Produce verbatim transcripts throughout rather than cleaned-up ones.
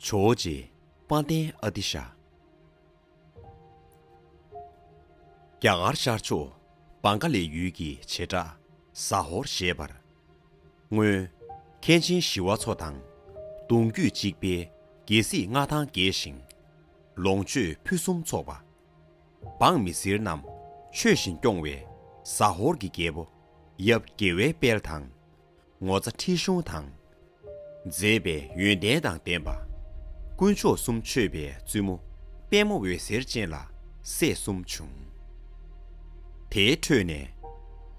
ཇོ་བོ་རྗེ་དཔལ་ལྡན་ཨ་ཏི་ཤ། རྒྱ་གར་ཤར་ཕྱོགས་བང་ག་ལའི་ཡུལ་གྱི་བྱེ་བྲག་ཟ་ཧོར་ཞེས་པར། སྔོན་མཁན་ཆེན་ཞི་བ་འཚོ་དང་གདུང་རྒྱུད་གཅིག་པའི་རྒྱལ་སྲིད་མངའ་ཐང་རྒྱས་ཤིང་། ལོངས་སྤྱོད་ཕུན་སུམ་ཚོགས་པ། འབངས་མི་སེར་རྣམས་ཆོས་བཞིན་སྐྱོང་བའི་ཟ་ཧོར་གྱི་རྒྱལ་པོ་ཡབ་རྒྱལ་བའི་དཔལ་དང་། ངོ་ཚ་ཁྲི་གཞུང་དང་། མཛེས་པའི་ཡོན་ཏན་དང་ལྡན་པ། དཀོན་མཆོག་གསུམ་མཆོད་པའི་བཙུན་མོ་པད་མ་འོད་ཟེར་ཅན་ལ་སྲས་གསུམ་བྱུང་། དེའི་ཁྲོད་ནས་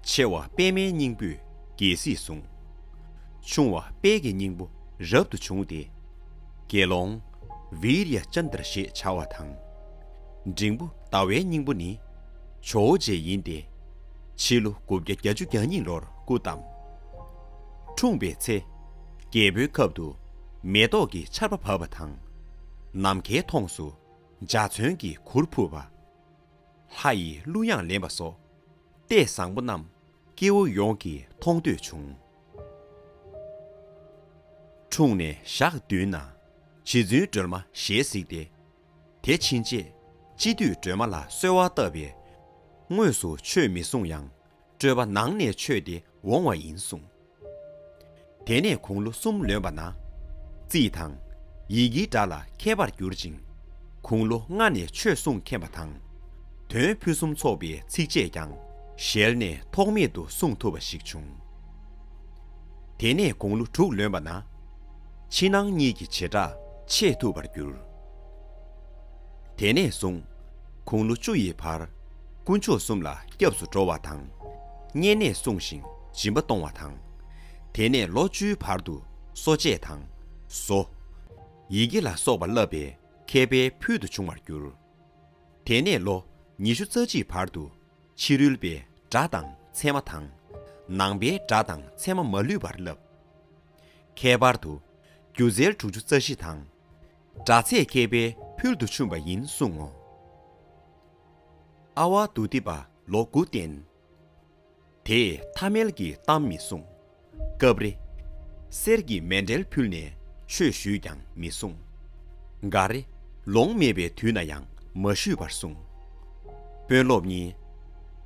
ཆེ་བ་པད་མའི་སྙིང་པོས་རྒྱལ་སྲིད་བཟུང་། ཆུང་བ་དཔལ་གྱི་སྙིང་པོ་རབ་ཏུ་བྱུང་སྟེ། དགེ་སློང་བིར་ཡ་ཅན་དྲ་ཞེས་བྱ་བ་དང་། འབྲིང་པོ་ཟླ་བའི་སྙིང་པོ་ནི་ཇོ་བོ་རྗེ་ཡིན་ཏེ། ཕྱི་ལོ་དགུ་བརྒྱ་བརྒྱད་ཅུ་གྱ་གཉིས་ལོར་སྐུ་བལྟམས། འཁྲུངས་པའི་ཚེ། རྒྱལ་པོའི་ཁབ་ཏུ་མེ་ཏོག་གི་ཆར་པ་བབས་པ་དང་། ནམ་མཁའི་མཐོངས་སུ་འཇའ་ཚོན་གྱི་གུར་ཕུབ་པ། ལྷ་ཡི་གླུ་དབྱངས་ལེན་པ་སོགས་ལྟས་བཟང་པོ་རྣམས་སྐྱེ་བོ་ཡོངས་ཀྱིས་མཐོང་ཐོས་བྱུང་། འཁྲུངས་ནས་ཞག་བདུན་ན་རྗེ་བཙུན་སྒྲོལ་མ་ཞལ་གཟིགས་ཏེ། དེ་ཕྱིན་ཆད་སྤྱི་འཐུས་སྒྲོལ་མ་ལ་གསོལ་བ་བཏབ་པས། དངོས་སུ་ཆོས་མི་གསུང་ཡང་སྤྲོས་པ་ནང་ནས་ཆོད་དེ་འོང་བ་ཡིན་གསུངས། དེ་ནས་དགུང་ལོ་གསུམ་ལོན་པ་ན། རྩིས་དང་ཡི་གེའི་སྒྲ་ལ་མཁས་པར་གྱུར་ཅིང་། དགུང་ལོ་ལྔ་ནས་ཆོས་གསུང་མཁྱེན་པ་དང་། དོན་ཕུན་སུམ་ཚོགས་པའི་ཚིགས་བཅད་ཀྱང་ཞལ་ནས་ཐོགས་མེད་དུ་གསུང་ཐུབ་པ་ཞིག་བྱུང་། དེ་ནས་དགུང་ལོ་དྲུག་ལོན་པ་ན། ཕྱི་ནང་གཉིས་ཀྱི་བྱེ་བྲག་ཕྱེད་ཐུབ་པར་གྱུར། དེ་ནས་བཟུང་དགུང་ལོ་བཅུ་ཡི་བར་དཀོན་མཆོག་གསུམ་ལ་སྐྱབས་སུ་འགྲོ་བ་དང་། བསྙེན་གནས་བསྲུང་ཞིང་སྦྱིན་པ་གཏོང་བ་དང་། དེ་ནས་ལོ་བཅུའི་བར་དུ་གསོ་དཔྱད་དང་། བཟོ། ཡི་གེ་ལ་སོགས་པ་བསླབས་པས་མཁས་པའི་ཕུལ་དུ་བྱུང་བར་གྱུར། དེ་ནས་ལོ་ཉི་ཤུ་རྩ་གཅིག་བར་དུ་ཕྱི་རོལ་པའི་སྒྲ་དང་ཚད་མ་དང་། ནང་པའི་སྒྲ་དང་ཚད་མ་མ་ལུས་པར་བསླབས། ཁྱད་པར་དུ་སྒྱུ་རྩལ་དྲུག་ཅུ་རྩ་བཞི་དང་། སྒྲ་ཚད་མཁས་པའི་ཕུལ་དུ་ཕྱུན་པ་ཡིན་གསུང་ངོ་། ཨ་ཝ་དུ་ཏི་པ་ལོ་དགུ་བསྟེན། དེས་ཐ་མལ་གྱི་གཏམ་མི་གསུང་། སྐབས་རེ། གསེར་གྱི་མཎྜལ་ཕུལ་ནས་ཆོས་ཞུས་ཀྱང་མི་གསུང་། འགའ་རེ། ལོང་མེད་པའི་དུས་ན་ཡང་མ་ཞུས་པར་གསུངས། དཔོན་སློབ་གཉིས།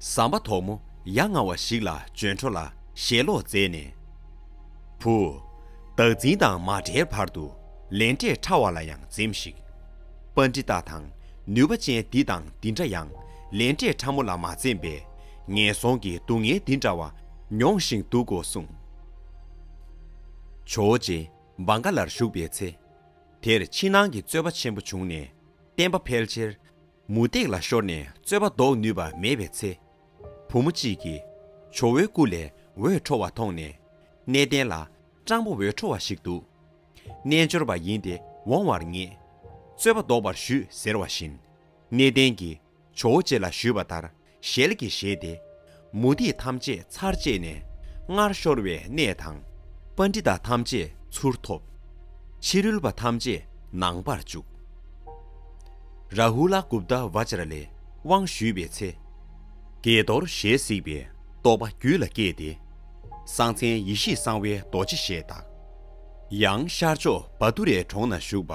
ཟམ་པ་དོག་མོ་ཡ་ང་བ་ཞིག་ལ་བྱོན་འཕྲོ་ལ་ཞལ་ལོག་མཛད་ནས། བུ། བདག་འཛིན་དང་མ་བྲལ་བར་དུ་ལས་འབྲས་ཕྲ་བ་ལ་ཡང་འཛེམ་ཞིག། པཎྜི་ཏ་དང་ནུས་པ་ཅན་འདི་དང་འདི་འདྲ་ཡང་ལས་འབྲས་ཕྲ་མོ་ལ་མ་འཛེམས་པས། ངན་སོང་གི་སྡུག་བསྔལ་འདི་འདྲ་བ་མྱོང་ཞིང་འདུག་གོ་གསུངས། ཇོ་བོ་རྗེ་བང་ག་ལར་བཞུགས་པའི་ཚེ། དེར་ཕྱི་ནང་གི་རྩོད་པ་ཆེན་པོ་བྱུང་ནས། བསྟན་པ་ཕལ་ཆེར་མུ་སྟེགས་ལ་ཤོར་ནས་རྩོད་པ་ཟློག་ནུས་པ་མེད་པའི་ཚེ། བུ་མོ་གཅིག་གིས་ཇོ་བོའི་སྐུ་ལས་འོད་འཕྲོ་བ་མཐོང་ནས། གནས་བརྟན་ལ་སྤྲང་པོ་འོད་འཕྲོ་བ་ཞིག་འདུག། རྣལ་འབྱོར་པ་ཡིན་ཏེ་འོང་བར་ངེས། རྩོད་པ་ཟློག་པར་ཞུས་ཟེར་བ་བཞིན། གནས་བརྟན་གྱིས་ཇོ་བོ་རྗེ་ལ་ཞུས་པ་ལྟར་ཞལ་གྱིས་བཞེས་ཏེ། མུ་སྟེགས་ཐམས་ཅད་ཚར་བཅད་ནས་སྔར་ཤོར་བའི་གནས་དང་། པཎྜི་ཏ་ཐམས་ཅད་ཚུར་ཐོབ། ཕྱི་རོལ་པ་ཐམས་ཅད་ནང་པར་བཅུག། ར་ཧུ་ལ་གུབྟ་བ་ཅ་ར་ལས་དབང་ཞུས་པའི་ཚེ། དགྱེས་རྡོར་ཞལ་གཟིགས་པས་རྟོགས་པ་རྒྱུད་ལ་སྐྱེས་ཏེ། གསང་ཆེན་ཡེ་ཤེས་གསང་བའི་རྡོ་རྗེ་ཞེས་བཏགས། ཡང་ཤར་ཕྱོགས་བ་ཏུ་རའི་གྲོང་ན་བཞུགས་པ་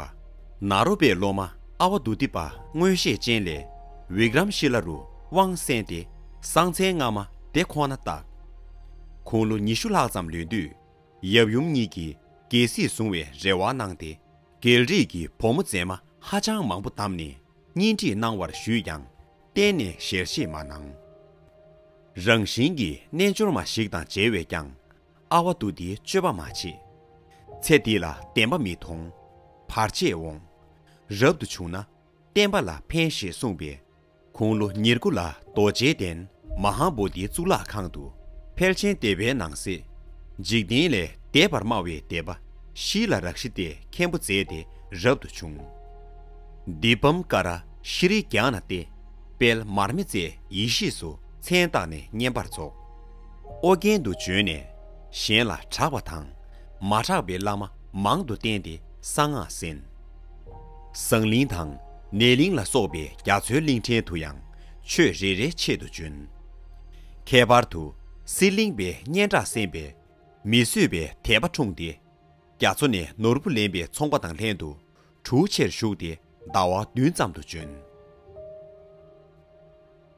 ནཱ་རོ་པའི་སློབ་མ་ཨ་ཝ་དུ་ཏི་པ་མངོན་ཤེས་ཅན་ལས་བི་ཀྲམ་ཤི་ལ་རུ་དབང་གསན་ཏེ། གསང་ཆེན་སྔ་མ་དེ་ཁོ་ན་བཏགས། དགུང་ལོ་ཉི་ཤུ་ལྷག་ཙམ་ལོན་དུས། ཡབ་ཡུམ་གཉིས་ཀྱིས་རྒྱལ་སྲིད་བཟུང་བའི་རེ་བ་གནང་སྟེ། རྒྱལ་རིགས་ཀྱི་བུ་མོ་མཛེས་མ་ཧ་ཅང་མང་པོ་བདམས་ནས་གཉེན་སྒྲིག་གནང་བར་ཞུས་ཀྱང་གཏན་ནས་ཞལ་བཞེས་མ་གནང་། རང་བཞིན་གྱིས་རྣལ་འབྱོར་མ་ཞིག་དང་མཇལ་བས་ཀྱང་ཨ་ཝ་དུ་ཏིའི་སྤྱོད་པ་མ་བྱེད། ཚེ་འདི་ལ་བདེན་པ་མི་མཐོང་། བར་ཆད་འོང་། རབ་ཏུ་བྱུང་ན་བསྟན་པ་ལ་ཕན་ཞེས་གསུངས་པས། དགུང་ལོ་ཉེར་དགུ་ལ་རྡོ་རྗེ་གདན་མ་ཧཱ་བོ་དྷིའི་གཙུག་ལག་ཁང་དུ་ཕལ་ཆེན་སྡེ་པའི་ནང་གསེས་འཇིག་རྟེན་ལས་འདས་པར་སྨྲ་བའི་སྡེ་པ་ཤཱི་ལ་རཀྵི་ཏས་མཁན་པོ་མཛད་དེ་རབ་ཏུ་བྱུང་། དཱི་པཾ་ཀ་ར་ཤྲཱི་ཛྙཱ་ན་སྟེ་དཔལ་མར་མེ་མཛད་ཡེ་ཤེས་སུ་མཚན་བཏགས་ནས་བསྙེན་པར་རྫོགས། ཨོ་རྒྱན་དུ་བྱོན་ནས་གཞན་ལ་གྲགས་པ་དང་མ་གྲགས་པའི་བླ་མ་མང་དུ་བསྟེན་ཏེ་གསང་སྔགས་གསན། ཟངས་གླིང་དང་ནས་གླིང་ལ་སོགས་པའི་རྒྱ་མཚོའི་གླིང་ཕྲན་དུ་ཡང་ཆོས་རེ་རེའི་ཆེད་དུ་བྱོན། ཁྱད་པར་དུ་གསེར་གླིང་པའི་སྙན་གྲགས་གསན་པས་མི་བཟོད་པའི་དད་པ་འཁྲུངས་ཏེ། རྒྱ་མཚོ་ནས་ནོར་བུ་ལེན་པའི་ཚོང་པ་དང་ལྷན་དུ་ གྲུ་ཆེར་བཞུགས་ཏེ་ཟླ་བ་བདུན་ཙམ་དུ་བྱོན།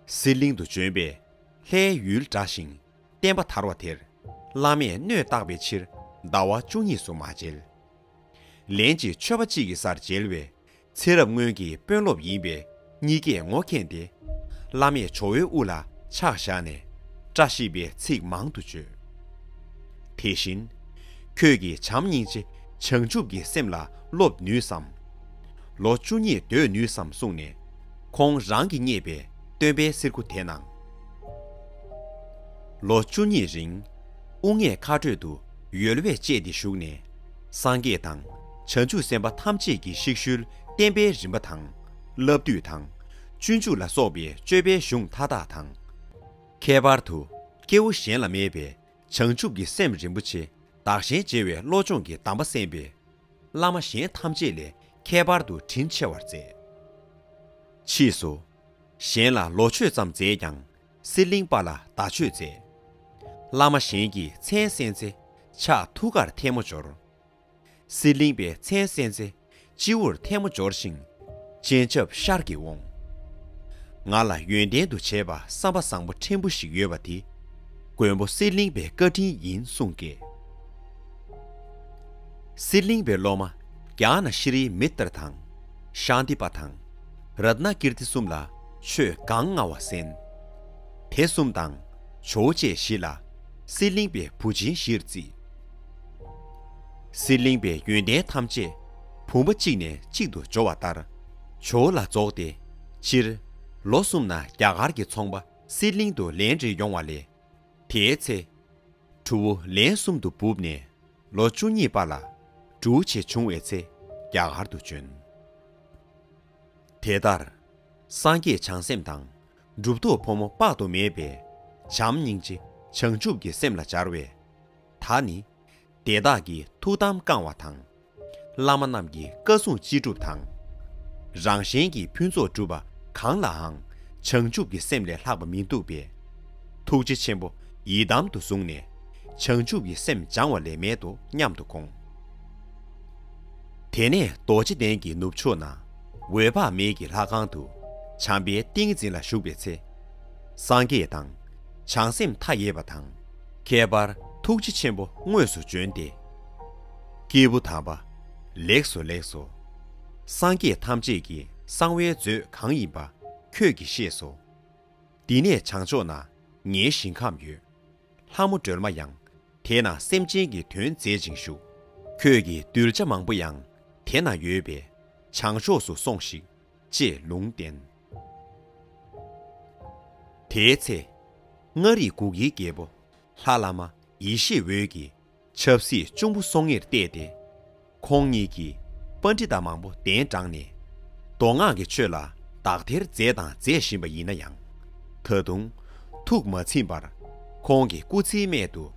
གསེར་གླིང་དུ་བྱོན་པས་ལྷའི་ཡུལ་བཀྲ་ཞིང་བསྟན་པ་དར་བ་དེར་བླ་མས་སྣོད་བརྟག་པའི་ཕྱིར་ཟླ་བ་བཅུ་གཉིས་སུ་མ་མཇལ། ལན་ཅིག་མཆོད་པ་གཅིག་གི་སར་མཇལ་བས། ཚེ་རབས་སྔོན་གྱི་དཔོན་སློབ་ཡིན་པས་གཉིས་ཀས་ངོ་མཁྱེན་ཏེ། བླ་མས་ཇོ་བོའི་དབུ་ལ་ཕྱག་བཞག་ནས་བཀྲ་ཤིས་པའི་ཚིག་མང་དུ་བརྗོད། དེ་བཞིན། ཁྱོད་ཀྱིས་བྱམས་སྙིང་རྗེ་བྱང་ཆུབ་ཀྱི་སེམས་ལ་སློབ་ནུས་སམ། ལོ་བཅུ་གཉིས་སྡོད་ནུས་སམ་གསུངས་ནས། ཁོང་རང་གིས་རྙེད་པའི་སྟོན་པའི་གསེར་སྐུ་དེ་ནང་། ལོ་བཅུ་གཉིས་རིང་དབུ་སྔས་ཁ་སྤྲོད་དུ་ཡོལ་བས་བཅད་དེ་བཞུགས་ནས། སངས་རྒྱས་དང་བྱང་ཆུབ་སེམས་དཔའ་ཐམས་ཅད་ཀྱི་ཤེག་ཤུལ་བསྟན་པའི་རིམ་པ་དང་། བསླབ་བཏུས་དང་། སྤྱོད་འཇུག་ལ་སོགས་པའི་སྤྱོད་པའི་གཞུང་མཐའ་དག་དང་། ཁྱད་པར་དུ་སྐྱེ་བོ་གཞན་ལ་མེད་པའི་བྱང་ཆུབ་ཀྱི་སེམས་རིན་པོ་ཆེ་བདག་གཞན་བརྗེ་བའི་བློ་སྦྱོང་གི་གདམས་པ་གསན་པས། བླ་མ་གཞན་ཐམས་ཅད་ལས་ཁྱད་པར་དུ་དྲིན་ཆེ་བར་མཛད། ཕྱིས་སུ། གཞན་ལ་ལོ་མཆོད་ཙམ་མཛད་ཀྱང་། གསེར་གླིང་པ་ལ་ཟླ་མཆོད་མཛད། བླ་མ་གཞན་གྱིས་མཚན་གསན་ཚེ། ཕྱག་ཐུགས་ཀར་ཐལ་མོ་སྦྱོར། གསེར་གླིང་པས་མཚན་གསན་ཚེ། སྤྱི་བོར་ཐལ་མོ་སྦྱོར་ཞིང་། སྤྱན་ཆབ་ཤར་གྱིས་འོང་། ང་ལ་ཡོན་ཏན་དུ་བྱས་པ་བསམ་པ་བཟང་པོ་ཕྲན་བུ་ཞིག་ཡོད་པ་དེ། མགོན་པོ་གསེར་གླིང་པའི་བཀའ་དྲིན་ཡིན་གསུངས་སྐད། གསེར་གླིང་པའི་སློབ་མ་ཛྙཱ་ན་ཤྲི་མི་ཏྲ་དང་། ཤཱནྟི་པ་དང་། རཏྣ་ཀིརྟི་གསུམ་ལ་ཆོས་གང་མངའ་བ་གསན། དེ་གསུམ་དང་ཇོ་བོ་རྗེ་བཞི་ལ་གསེར་གླིང་པའི་བུ་ཆེན་བཞིར་བརྩིས། གསེར་གླིང་པའི་ཡོན་ཏན་ཐམས་ཅད་བུམ་པ་གཅིག་ནས་གཅིག་ཏུ་འཇོ་བ་ལྟར། ཇོ་བོ་ལ་རྫོགས་ཏེ། སྤྱིར་ལོ་གསུམ་ན་རྒྱ་གར་གྱི་ཚོང་པ་གསེར་གླིང་དུ་ལན་རེ་ཡོང་བ་ལས། དེའི་ཚེ། གྲུ་བོ་ལན་གསུམ་དུ་འབུབས་ནས་ལོ་བཅུ་གཉིས་པ་ལ་གྲུ་བོ་ཆེ་བྱུང་བའི་ཚེ་རྒྱ་གར་དུ་བྱོན། དེ་ལྟར། སངས་རྒྱས་བྱང་སེམས་དང་གྲུབ་ཐོབ་ཕོ་མོ་དཔག་ཏུ་མེད་པའི་བྱམས་སྙིང་རྗེ་བྱང་ཆུབ་ཀྱི་སེམས་ལ་སྦྱར་བས། ད་ནི། དེ་དག་གིས་ཐུགས་དམ་བསྐང་བ་དང་། བླ་མ་རྣམས་ཀྱི་བཀའ་གསུང་ཅི་སྒྲུབ་དང་། རང་གཞན་གྱི་ཕུན་ཚོགས་སྒྲུབ་པ་གང་ལའང་བྱང་ཆུབ་ཀྱི་སེམས་ལས་ལྷག་པ་མི་འདུག་པས། ཐུགས་རྗེ་ཆེན་པོ་ཡི་དམ་དུ་བཟུང་ནས་བྱང་ཆུབ་ཀྱི་སེམས་སྦྱང་བ་ལས་མེད་དོ་སྙམ་དུ་དགོངས། དེ་ནས་རྡོ་རྗེ་གདན་གྱི་ནུབ་ཕྱོགས་ན་འོད་དཔག་མེད་ཀྱི་ལྷ་ཁང་དུ་བྱམས་པའི་ཏིང་འཛིན་ལ་བཞུགས་པའི་ཚེ། སངས་རྒྱས་དང་བྱང་སེམས་མཐའ་ཡས་པ་དང་། ཁྱད་པར་ཐུགས་རྗེ་ཆེན་པོ་དངོས་སུ་བྱོན་ཏེ། སྐྱེས་བུ་དམ་པ། ལེགས་སོ་ལེགས་སོ། སངས་རྒྱས་ཐམས་ཅད་ཀྱི་གསང་བའི་མཛོད་གང་ཡིན་པ་ཁྱོད་ཀྱིས་ཤེས་སོ། འདི་ནས་བྱང་ཕྱོགས་ན་ངའི་ཞིང་ཁམས་ཡོད། ལྷ་མོ་སྒྲོལ་མ་ཡང་དེ་ན་སེམས་ཅན་གྱི་དོན་མཛད་ཅིང་བཞུགས། ཁྱོད་ཀྱི་གདུལ་བྱ་མང་པོ་ཡང་དེ་ན་ཡོད་པས་བྱང་ཕྱོགས་སུ་སོང་ཞིག་ཅེས་ལུང་བསྟན། དེའི་ཚེ། མངའ་རིས་གུ་གེའི་རྒྱལ་པོ་ལྷ་བླ་མ་ཡེ་ཤེས་འོད་ཀྱིས་ཆབ་སྲིད་གཅུང་པོ་སྲོང་ངེར་གཏད་དེ། ཁོང་གཉིས་ཀྱིས་པཎྜི་ཏ་མང་པོ་གདན་དྲངས་ནས། མདོ་སྔགས་ཀྱི་ཆོས་ལ་དག་ཐེར་མཛད་དང་མཛད་བཞིན་པ་ཡིན་ན་ཡང་། ད་དུང་ཐུགས་མ་ཚིམས་པར་ཁོང་གི་སྐུ་ཚེའི་སྨད་དུ།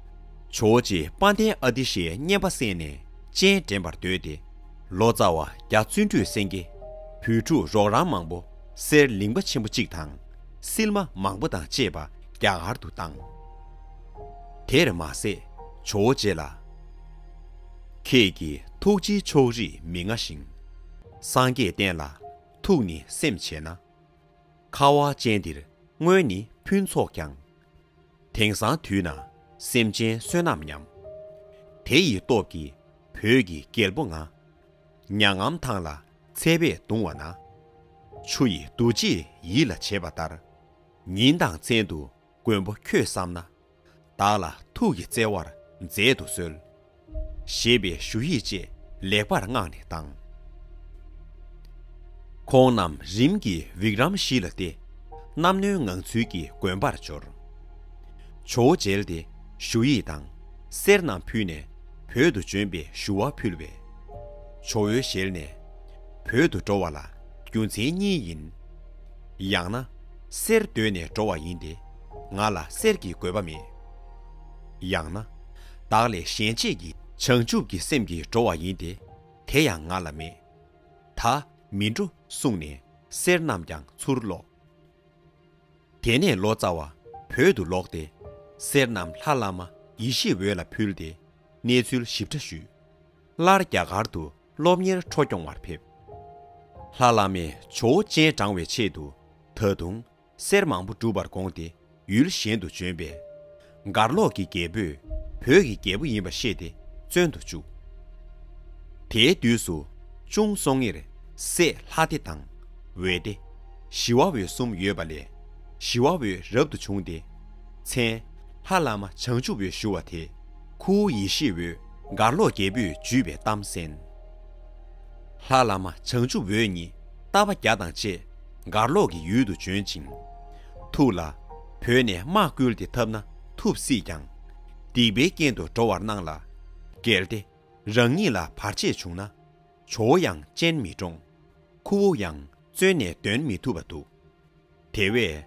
ཇོ་བོ་རྗེ་དཔལ་ལྡན་ཨ་ཏི་ཤའི་བསྙེན་པ་གསན་ནས་སྤྱན་འདྲེན་པར་འདོད་དེ། ལོ་ཙཱ་བ་རྒྱ་བརྩོན་འགྲུས་སེང་གེ། བོད་ཕྲུག་རོགས་རམ་མང་པོ་གསེར་གླིང་པ་ཆེན་པོ་གཅིག་དང་། སིལ་མ་མང་པོ་དང་བཅས་པ་རྒྱ་གར་དུ་བཏང་། དེར་མ་ཟད་ཇོ་བོ་རྗེ་ལ། ཁྱེད་ཀྱི་ཐུགས་རྗེའི་ཕྱོགས་རིས་མི་མངའ་ཞིང་། སངས་རྒྱས་བསྟན་ལ་ཐུགས་ནི་སེམས་བྱས་ན། ཁ་བ་ཅན་འདིར་སྔོན་ནི་ཕུན་ཚོགས་ཀྱང་། དེང་སང་དུས་ན་སེམས་ཅན་བསོད་ནམས་ཉམས། དེ་ཡི་སྟོབས་ཀྱིས་བོད་ཀྱི་རྒྱལ་པོ་ང་། མྱ་ངམ་ཐང་ལ་ཚད་པས་བརྡུང་བ་ན། ཆུ་ཡི་འདུ་བྱེད་ཡིད་ལ་བྱེད་པ་ལྟར། ཉིན་དང་མཚན་དུ་མགོན་པོ་ཁྱོད་བསམ་ན། བདག་ལ་ཐུགས་ཀྱི་བརྩེ་བར་མཛད་དུ་གསོལ། ཞེས་པའི་ཞུ་ཡིག་བཅས་ལེགས་པར་མངགས་ནས་བཏང་། ཁོང་རྣམས་རིམ་གྱིས་བིཀ་རམ་ཤི་ལ་སྟེ། རྣམ་གནོན་ངང་ཚུལ་གྱི་དགོན་པར་འབྱོར། ཇོ་བོ་མཇལ་ཏེ་ཞུ་ཡིག་དང་གསེར་རྣམས་ཕུལ་ནས་བོད་དུ་བྱོན་པའི་ཞུ་བ་ཕུལ་བས། ཇོ་བོའི་ཞལ་ནས། བོད་དུ་འགྲོ་བ་ལ་རྒྱུ་མཚན་གཉིས་ཡིན། ཡང་ན། གསེར་འདོད་ནས་འགྲོ་བ་ཡིན་ཏེ། ང་ལ་གསེར་གྱི་དགོས་པ་མེད། ཡང་ན། བདག་ལས་གཞན་གཅེས་ཀྱི་བྱང་ཆུབ་ཀྱི་སེམས་ཀྱིས་འགྲོ་བ་ཡིན་ཏེ། དེ་ཡང་ང་ལ་མེད། ད་མི་འགྲོ་གསུངས་ནས་གསེར་རྣམས་ཀྱང་ཚུར་སློག། དེ་ནས་ལོ་ཙཱ་བ་བོད་དུ་ལོག་སྟེ། གསེར་རྣམས་ལྷ་བླ་མ་ཡེ་ཤེས་འོད་ལ་ཕུལ་ཏེ། གནས་ཚུལ་ཞིབ་ཕྲ་ཞུས། སླར་རྒྱ་གར་དུ་སློབ་གཉེར་འཕྲོ་སྐྱོང་བར་ཕེབས། ལྷ་བླ་མས་ཇོ་བོ་སྤྱན་དྲངས་པའི་ཆེད་དུ་ད་དུང་གསེར་མང་པོ་བསྒྲུབས་པར་དགོངས་ཏེ་ཡུལ་གཞན་དུ་བྱོན་པས། མགར་ལོག་གི་རྒྱལ་པོས་བོད་ཀྱི་རྒྱལ་པོ་ཡིན་པ་ཤེས་ཏེ་བཙོན་དུ་བཅུག་དེའི་དུས་སུ་གཅུང་སྲོང་ངེར་སྲས་ལྷ་སྡེ་དང་འོད་སྡེ། ཞི་བ་འོད་གསུམ་ཡོད་པ་ལས་ཞི་བ་འོད་རབ་ཏུ་བྱུང་སྟེ། མཚན་ལྷ་བླ་མ་བྱང་ཆུབ་འོད་ཞུ་བ་དེ་ཁུ་བོ་ཡེ་ཤེས་འོད་མགར་ལོག་རྒྱལ་པོས་བརྒྱུད་པའི་གཏམ་གསན། ལྷ་བླ་མ་བྱང་ཆུབ་འོད་ཉིད་རྟ་པ་བརྒྱ་དང་བཅས་མགར་ལོག་གི་ཡུལ་དུ་བྱོན་ཅིང་། ཐུགས་ལ་བོད་ནས་དམག་བསྐུལ་ཏེ་འཐབ་ན་ཐུབ་སྲིད་ཀྱང་། སྡིག་པའི་རྐྱེན་དུ་འགྲོ་བར་སྣང་ལ། གལ་ཏེ་རང་ཉིད་ལ་བར་ཆད་བྱུང་ན། ཇོ་བོ་ཡང་སྤྱན་མི་དྲོངས། ཁུ་བོ་ཡང་བཙོན་ནས་འདོན་མི་ཐུབ་པ་འདུག་དེ་བས་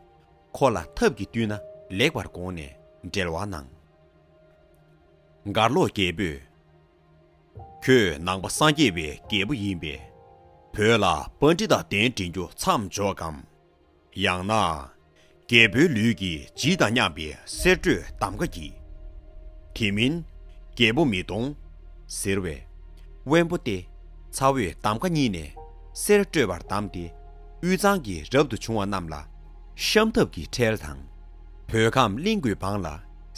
ཁོ་ལ་ཐབས་ཀྱིས་བཏུལ་ན་ལེགས་པར་དགོངས་ནས་འབྲེལ་བ་གནང་། མགར་ལོག་རྒྱལ་པོས། ཁྱོད་ནང་པ་སངས་རྒྱས་པའི་རྒྱལ་པོ་ཡིན་པས། བོད་ལ་པཎྜི་ཏ་གདན་འདྲེན་རྒྱུ་མཚམས་འཇོག་གམ། ཡང་ན། རྒྱལ་པོའི་ལུས་ཀྱི་ལྗིད་དང་མཉམ་པའི་གསེར་སྤྲོད་གདམ་ཀ་གྱིས། དེ་མིན། རྒྱལ་པོ་མི་གཏོང་། ཟེར་བས། དབོན་པོ་སྟེ། ཚ་བོས་གདམ་ཀ་གཉིས་ནས་གསེར་སྤྲོད་པར་གདམས་ཏེ། དབུས་གཙང་གི་རབ་ཏུ་བྱུང་བ་རྣམས་ལ་ཤམ་ཐབས་ཀྱི་ཁྲལ་དང་། བོད་ཁམས་གླིང་དགུའི་བང་ལ་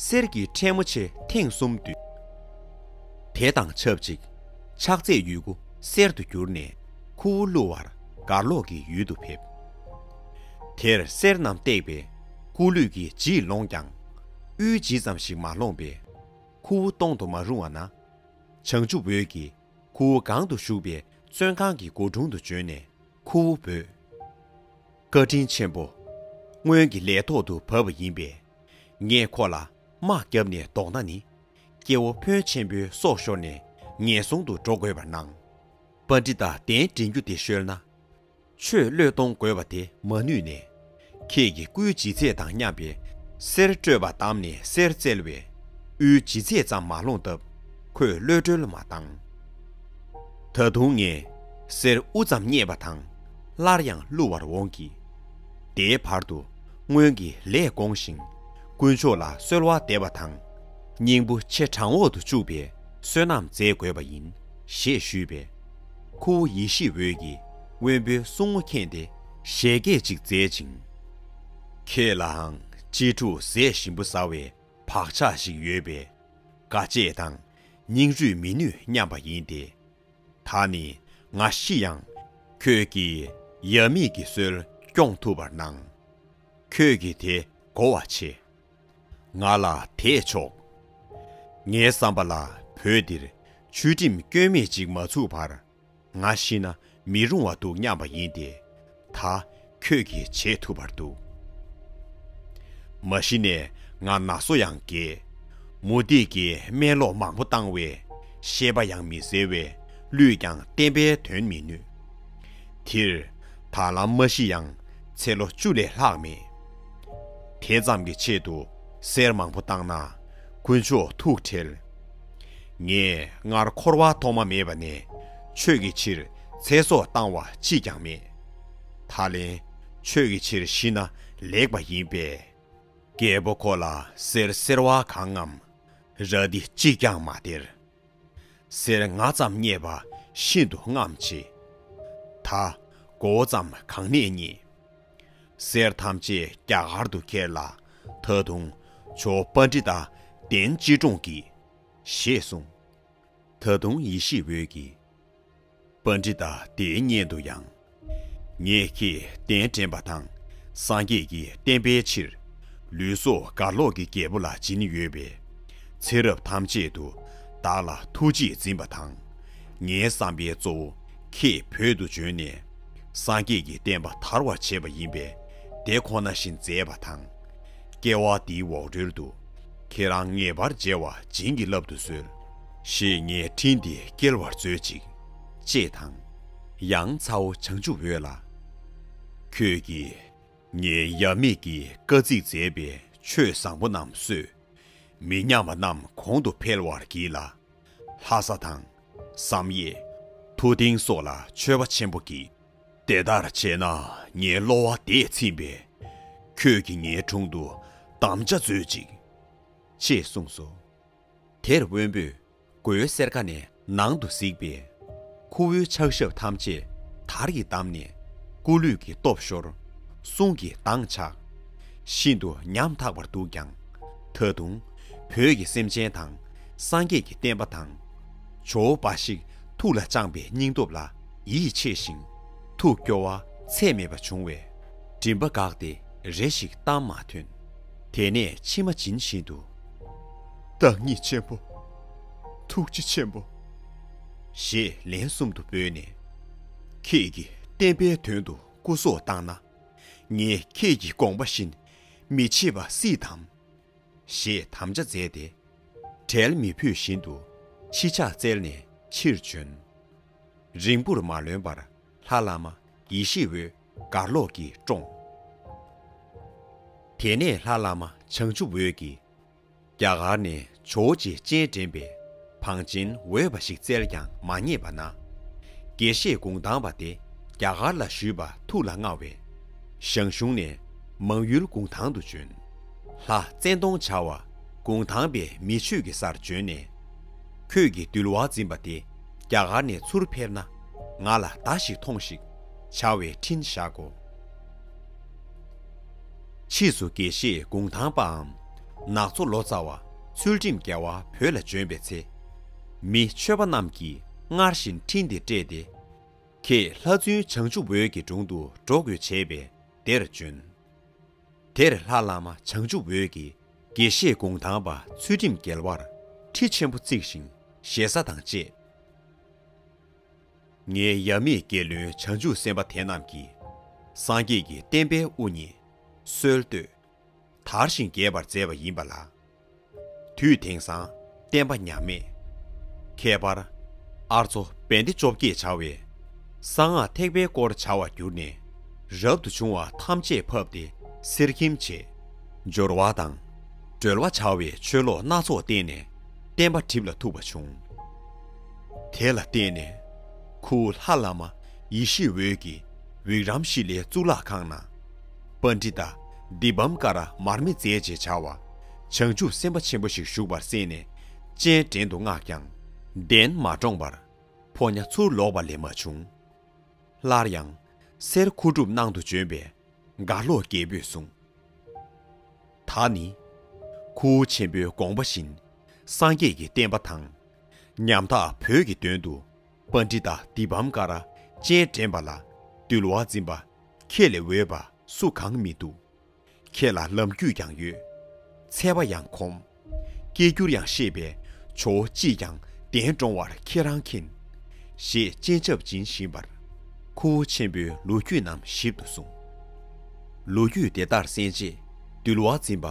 གསེར་གྱི་ཁྲལ་མོ་ཆེ་ཐེངས་གསུམ་བསྡུས། དེ་དང་ཆབས་ཅིག་ཕྱག་འཚལ་ཡུལ་སྐུ་གསེར་དུ་གྱུར་ནས་ཁུ་བོ་བླུ་བར་མགར་ལོག་གི་ཡུལ་དུ་ཕེབས། དེར་གསེར་རྣམས་བཏེགས་པས་སྐུ་ལུས་ཀྱི་ལྗིད་ལོངས་ཀྱང་། དབུའི་ལྗིད་ཙམ་ཞིག་མ་ལོངས་པས། ཁུ་བོ་གཏོང་དུ་མ་རུང་བ་ན། བྱང་ཆུབ་འོད་ཀྱིས་ཁུ་བོ་སྒང་དུ་བཞུགས་པའི་བཙོན་ཁང་གི་སྒོ་དྲུང་དུ་བྱོན་ནས་ཁུ་བོ་འབོད། བཀའ་དྲིན་ཆེན་པོ། སྔོན་གྱི་ལས་ཐོག་ཏུ་བབས་པ་ཡིན་པས། ངས་ཁོ་ལ་དམག་བརྒྱབ་ནས་ལྡོག་ན་ནི། སྐྱེ་བོ་ཕོན་ཆེན་པོའི་སྲོག་ཤོར་ནས་ངན་སོང་དུ་འགྲོ་དགོས་པར་སྣང་། པཎྜི་ཏ་གདན་འདྲེན་རྒྱུ་དེ་ཤོལ་ན། ཆོས་བློས་གཏོང་དགོས་པ་དེ་མ་ནུས་ནས། ཁྱེད་ཀྱི་སྐུའི་ལྗིད་ཚད་དང་མཉམ་པའི་གསེར་སྤྲོད་པ་བདམས་ནས་གསེར་བཙལ་བས། དབུའི་ལྗིད་ཚད་ཙམ་མ་ལོངས་སྟབས། ཁོས་གློད་གྲོལ་མ་བཏང་། ད་དུང་ངས་གསེར་དབུ་ཙམ་རྙེད་པ་དང་། སླར་ཡང་བླུ་བར་འོང་གི། དེའི་བར་དུ་སྔོན་གྱི་ལས་དགོངས་ཤིང་། དཀོན་མཆོག་ལ་གསོལ་བ་འདེབས་པ་དང་། སྙིང་པོ་ཆེ་དྲང་འོག་ཏུ་བཅུག་པའི་བསོད་ནམས་མཛད་དགོས་པ་ཡིན། ཞེས་ཞུས་པས། ཁུ་བོ་ཡེ་ཤེས་འོད་ཀྱིས་དབོན་པོའི་གསུང་ངོ་མཁྱེན་ཏེ་ཞལ་བགྱེས་ཅིག་མཛད་ཅིང་། ཁྱེད་ལའང་གཅེས་ཕྲུག་ཟས་ཞིམ་པོ་ཟ་བའི་བག་ཆགས་ཤིག་ཡོད་པས། དགའ་སྤྱད་དང་སྙིང་རུས་མི་ནུས་སྙམ་པ་ཡིན་ཏེ། ད་ནི་ང་ཤི་ཡང་ཁྱོད་ཀྱིས་ཡབ་མེས་ཀྱི་སྲོལ་སྐྱོང་ཐུབ་པར་སྣང་། ཁྱོད་ཀྱིས་དེ་གོ་བ་ཆེ། ང་ལ་དེས་ཆོག་ངའི་བསམ་པ་ལ་བོད་འདིར་ཆོས་ཁྲིམས་སྐྱོན་མེད་ཅིག་མ་ཚུགས་བར། ང་ཤི་ན་མི་རུང་བ་འདུག་སྙམ་པ་ཡིན་ཏེ། ད་ཁྱོད་ཀྱིས་བྱེད་ཐུབ་པར་འདུག་མ་གཞི་ནས་ང་ན་སོ་ཡང་རྒས། མུ་སྟེགས་ཀྱིས་སྨན་སློག་མང་པོ་བཏང་བས། ཤེས་པ་ཡང་མི་གསལ་བས། བླུས་ཀྱང་བསྟན་པའི་དོན་མི་ནུས། དེར་ད་ལམ་མ་ཤི་ཡང་ཚེ་ལོ་བཅུ་ལས་ལྷག་མེད། དེ་ཙམ་གྱི་ཆེད་དུ་གསེར་མང་པོ་བཏང་ན་དཀོན་མཆོག་ཐུགས་ཁྲལ། ངས་སྔར་འཁོར་བ་ཐོག་མ་མེད་པ་ནས་ཆོས་ཀྱི་ཕྱིར་ཚེ་སྲོག་བཏང་བ་གཅིག་ཀྱང་མེད། ད་ལན་ཆོས་ཀྱི་ཕྱིར་ཤི་ན་ལེགས་པ་ཡིན་པས། རྒྱལ་པོ་ཁོ་ལ་གསེར་སེར་བ་གང་ངམ་ར་དི་གཅིག་ཀྱང་མ་སྟེར། གསེར་ང་ཙམ་རྙེད་པ་ཤིན་ཏུ་རྔམ་ཆེ། ད་མགོ་བོ་ཙམ་གང་ནས་རྙེད། གསེར་ཐམས་ཅད་རྒྱ་གར་དུ་ཁྱེར་ལ། ད་དུང་ཇོ་བོ་པཎྜི་ཏ་གདན་གཅེས་དྲུང་གྱིས། ཞེས་གསུངས། ད་དུང་ཡེ་ཤེས་འོད་ཀྱིས། པཎྜི་ཏ་དེའི་སྙན་དུ་ཡང་། ངས་ཁྱེད་གདན་འདྲེན་པ་དང་། སངས་རྒྱས་ཀྱི་བསྟན་པའི་ཕྱིར། ལུས་སྲོག་མགར་ལོག་གི་རྒྱལ་པོ་ལ་སྦྱིན་ཡོད་པས། ཚེ་རབས་ཐམས་ཅད་དུ་བདག་ལ་ཐུགས་རྗེས་འཛིན་པ་དང་། ངའི་བསམ་པའི་གཙོ་བོ་ཁྱེད་བོད་དུ་བྱོན་ནས། སངས་རྒྱས་ཀྱི་བསྟན་པ་དར་བར་བྱེད་པ་ཡིན་པས། དེ་ཁོ་ན་བཞིན་མཛད་པ་དང་། སྐྱེ་བ་འདིའི་འོག་རོལ་དུ། ཁྱེད་རང་ངེས་པར་མཇལ་བ་བྱིན་གྱིས་བརླབ་ཏུ་གསོལ། ཞེས་ངས་འཕྲིན་འདི་སྐྱེལ་བར་མཛོད་ཅིག་ཅེས་དང་། ཡང་ཚ་བོ་བྱང་ཆུབ་འོད་ལ། ཁྱོད་ཀྱིས་ངའི་ཡབ་མེས་ཀྱིས་བཀའ་གཙིགས་མཛད་པའི་ཆོས་བཟང་པོ་རྣམས་གསོས། མི་ཉམས་པ་རྣམས་གོང་དུ་འཕེལ་བར་བགྱིས་ལ། ལྷ་ས་དང་། བསམ་ཡས། ཐུའུ་ཏེན་སོགས་ལ་མཆོད་པ་ཆེན་པོ་བགྱིས། དེ་ལྟར་བྱས་ན་ངའི་གློ་བ་དེས་ཚིམ་པས། ཁྱོད་ཀྱིས་ངའི་དྲུང་དུ་དམ་བཅའ་མཛོད་ཅིག་ཅེས་གསུངས་སོ། དེར་དབོན་པོས་སྒོའི་སེར་ཀ་ནས་ནང་དུ་གཟིགས་པས། ཁུ་བོའི་ཕྱག་ཞབས་ཐམས་ཅད་ དར་གྱིས་བསྡམས་ནས། སྐུ་ལུས་ཀྱི་སྟོབས་ཤོར། གསུང་གི་གདངས་ཆག་ཤིན་ཏུ་ཉམ་ཐག་པར་འདུག་ཀྱང་། ད་དུང་བོད་ཀྱི་སེམས་ཅན་དང་སངས་རྒྱས་ཀྱི་བསྟན་པ་དང་། ཇོ་བོ་འབའ་ཞིག་ཐུགས་ལ་བཅངས་པའི་སྙིང་སྟོབས་ལ་ཡིད་ཆེས་ཤིང་། ཐུགས་སྐྱོ་བ་ཚད་མེད་པ་བྱུང་བས། མགྲིན་པ་འགག་སྟེ་རེ་ཞིག་གཏམ་མ་ཐོན། དེ་ནས་མཆི་མ་འབྱིན་བཞིན་དུ། བདག་ཉིད་ཆེན་པོ། ཐུགས་རྗེ་ཆེན་པོ། ཞེས་ལན་གསུམ་དུ་འབོད་ནས། ཁྱེད་ཀྱིས་བསྟན་པའི་དོན་དུ་སྐུ་སྲོག་བཏང་ན། ངས་ཁྱེད་ཀྱི་དགོངས་པ་བཞིན་མི་བྱེད་པ་སྲིད་དམ། ཞེས་དམ་བཅའ་མཛད་དེ། བྲལ་མི་ཕོད་བཞིན་དུ་ཕྱི་ཕྱག་བཙལ་ནས་ཕྱིར་བྱོན། རིང་པོར་མ་ལོན་པར་ལྷ་བླ་མ་ཡེ་ཤེས་འོད་གར་ལོག་གིས་བཀྲོངས། དེ་ནས་ལྷ་བླ་མ་བྱང་ཆུབ་འོད་ཀྱིས། རྒྱ་གར་ནས་ཇོ་བོ་རྗེ་སྤྱན་འདྲེན་པའི་བང་ཆེན་འོས་པ་ཞིག་བཙལ་ཀྱང་མ་རྙེད་པ་ན། དགེ་བཤེས་གུང་ཐང་པ་དེ་རྒྱ་གར་ལ་བཞུད་པ་ཐུགས་ལ་མངའ་བས། ཞང་ཞུང་ནས་མང་ཡུལ་གུང་ཐང་དུ་བྱོན། ལྷ་བཙན་གདོང་བྱ་བ་གུང་ཐང་པའི་མི་ཆོས་ཀྱི་སར་བྱོན་ནས། ཁྱོད་ཀྱིས་འདུལ་བ་འཛིན་པ་དེ་རྒྱ་གར་ནས་ཚུར་ཕེབས་ན། ང་ལ་བརྡ་ཞིག་ཐོངས་ཤིག་བྱ་བའི་འཕྲིན་བཞག་གོ། ཕྱིས་སུ་དགེ་བཤེས་གུང་ཐང་པའམ་ནག་ཚོ་ལོ་ཙཱ་བ་ཚུལ་ཁྲིམས་རྒྱལ་བ་བོད་ལ་བྱོན་པའི་ཚེ། མི་ཆོས་པ་རྣམས་ཀྱིས་སྔར་བཞིན་འཕྲིན་དེ་སྤྲད་དེ། ཁྱེད་ལྷ་བཙུན་བྱང་ཆུབ་འོད་ཀྱི་དྲུང་དུ་འགྲོ་དགོས་བྱས་པས་དེར་བྱོན། དེར་ལྷ་བླ་མ་བྱང་ཆུབ་འོད་ཀྱིས་དགེ་བཤེས་གུང་ཐང་པ་ཚུལ་ཁྲིམས་རྒྱལ་བར་ཁྲི་ཆེན་པོ་བརྩིགས་ཤིང་ཞེ་ས་དང་བཅས། ངའི་ཡབ་མེས་རྒྱལ་བློན་བྱང་ཆུབ་སེམས་དཔའ་དེ་རྣམས་ཀྱིས་སངས་རྒྱས་ཀྱི་བསྟན་པའི་དབུ་བརྙེས་སྲོལ་གཏོད། དར་ཞིང་རྒྱས་པར་མཛད་པ་ཡིན་པ་ལ། དུས་དེང་སང་བསྟན་པ་ཉམས་མེད། ཁྱད་པར་ཨར་ཚོ་བན་དེ་བཅོ་བརྒྱད་བྱ་བའི་གསང་སྔགས་ཐེག་པའི་སྐོར་བྱ་བར་གྱུར་ནས། རབ་ཏུ་བྱུང་བ་ཐམས་ཅད་ཕབ་སྟེ་གསེར་ཁྱིམ་བྱས། སྦྱོར་བ་དང་གྲོལ་བ་བྱ་བའི་ཆོས་ལོག་སྣ་ཚོགས་བསྟན་ནས་བསྟན་པ་གྲིབ་ལ་ཐུག་པ་བྱུང་། དེ་ལ་བརྟེན་ནས་ཁུ་བོ་ལྷ་བླ་མ་ཡེ་ཤེས་འོད་ཀྱིས་བིག་རམ་ཤི་ལའི་གཙུག་ལག་ཁང་ན་པཎྜི་ཏ་དི་པཾ་ཀ་ར་མར་མེ་མཛད་ཅེས་བྱ་བ་བྱང་ཆུབ་སེམས་དཔའ་ཆེན་པོ་ཞིག་བཞུགས་པར་གསན་ནས་སྤྱན་འདྲེན་དུ་མངགས་ཀྱང་གདན་མ་འདྲོངས་པར་ཕོ་ཉ་ཚུར་ལོག་པ་ལས་མ་བྱུང་། སླར་ཡང་གསེར་མཁོ་སྒྲུབ་གནང་དུ་བྱོན་པས་གར་ལོག་རྒྱལ་པོས་གསུངས། ད་ནི་ཁུ་བོ་ཆེན་པོའི་དགོངས་པ་བཞིན་སངས་རྒྱས་ཀྱི་བསྟན་པ་དང་། ཉམ་ཐག་བོད་ཀྱི་དོན་དུ་པཎྜི་ཏ་དི་པཾ་ཀ་ར་སྤྱན་འདྲེན་པ་ལ་འདུལ་བ་འཛིན་པ་ཁྱེད་ལས་འོས་པ་སུ་གང་མི་འདུག་ཁྱེད་ལ་ལམ་རྒྱུས་ཀྱང་ཡོད། ཚད་པ་ཡང་གོམས། སྐད་སྒྱུར་ཡང་ཤེས་པས་ཇོ་བོ་ཅིས་ཀྱང་གདན་འདྲོངས་པར་ཁྱེད་རང་མཁྱེན། ཞེས་སྤྱན་ཆབ་སྦྱིན་བཞིན་པར། ཁུ་བོ་ཆེན་པོས་ལོ་རྒྱུས་རྣམས་ཞིབ་ཏུ་གསུངས། ལོ་རྒྱུས་དེ་ལྟར་གསན་རྗེས་འདུལ་བ་འཛིན་པ་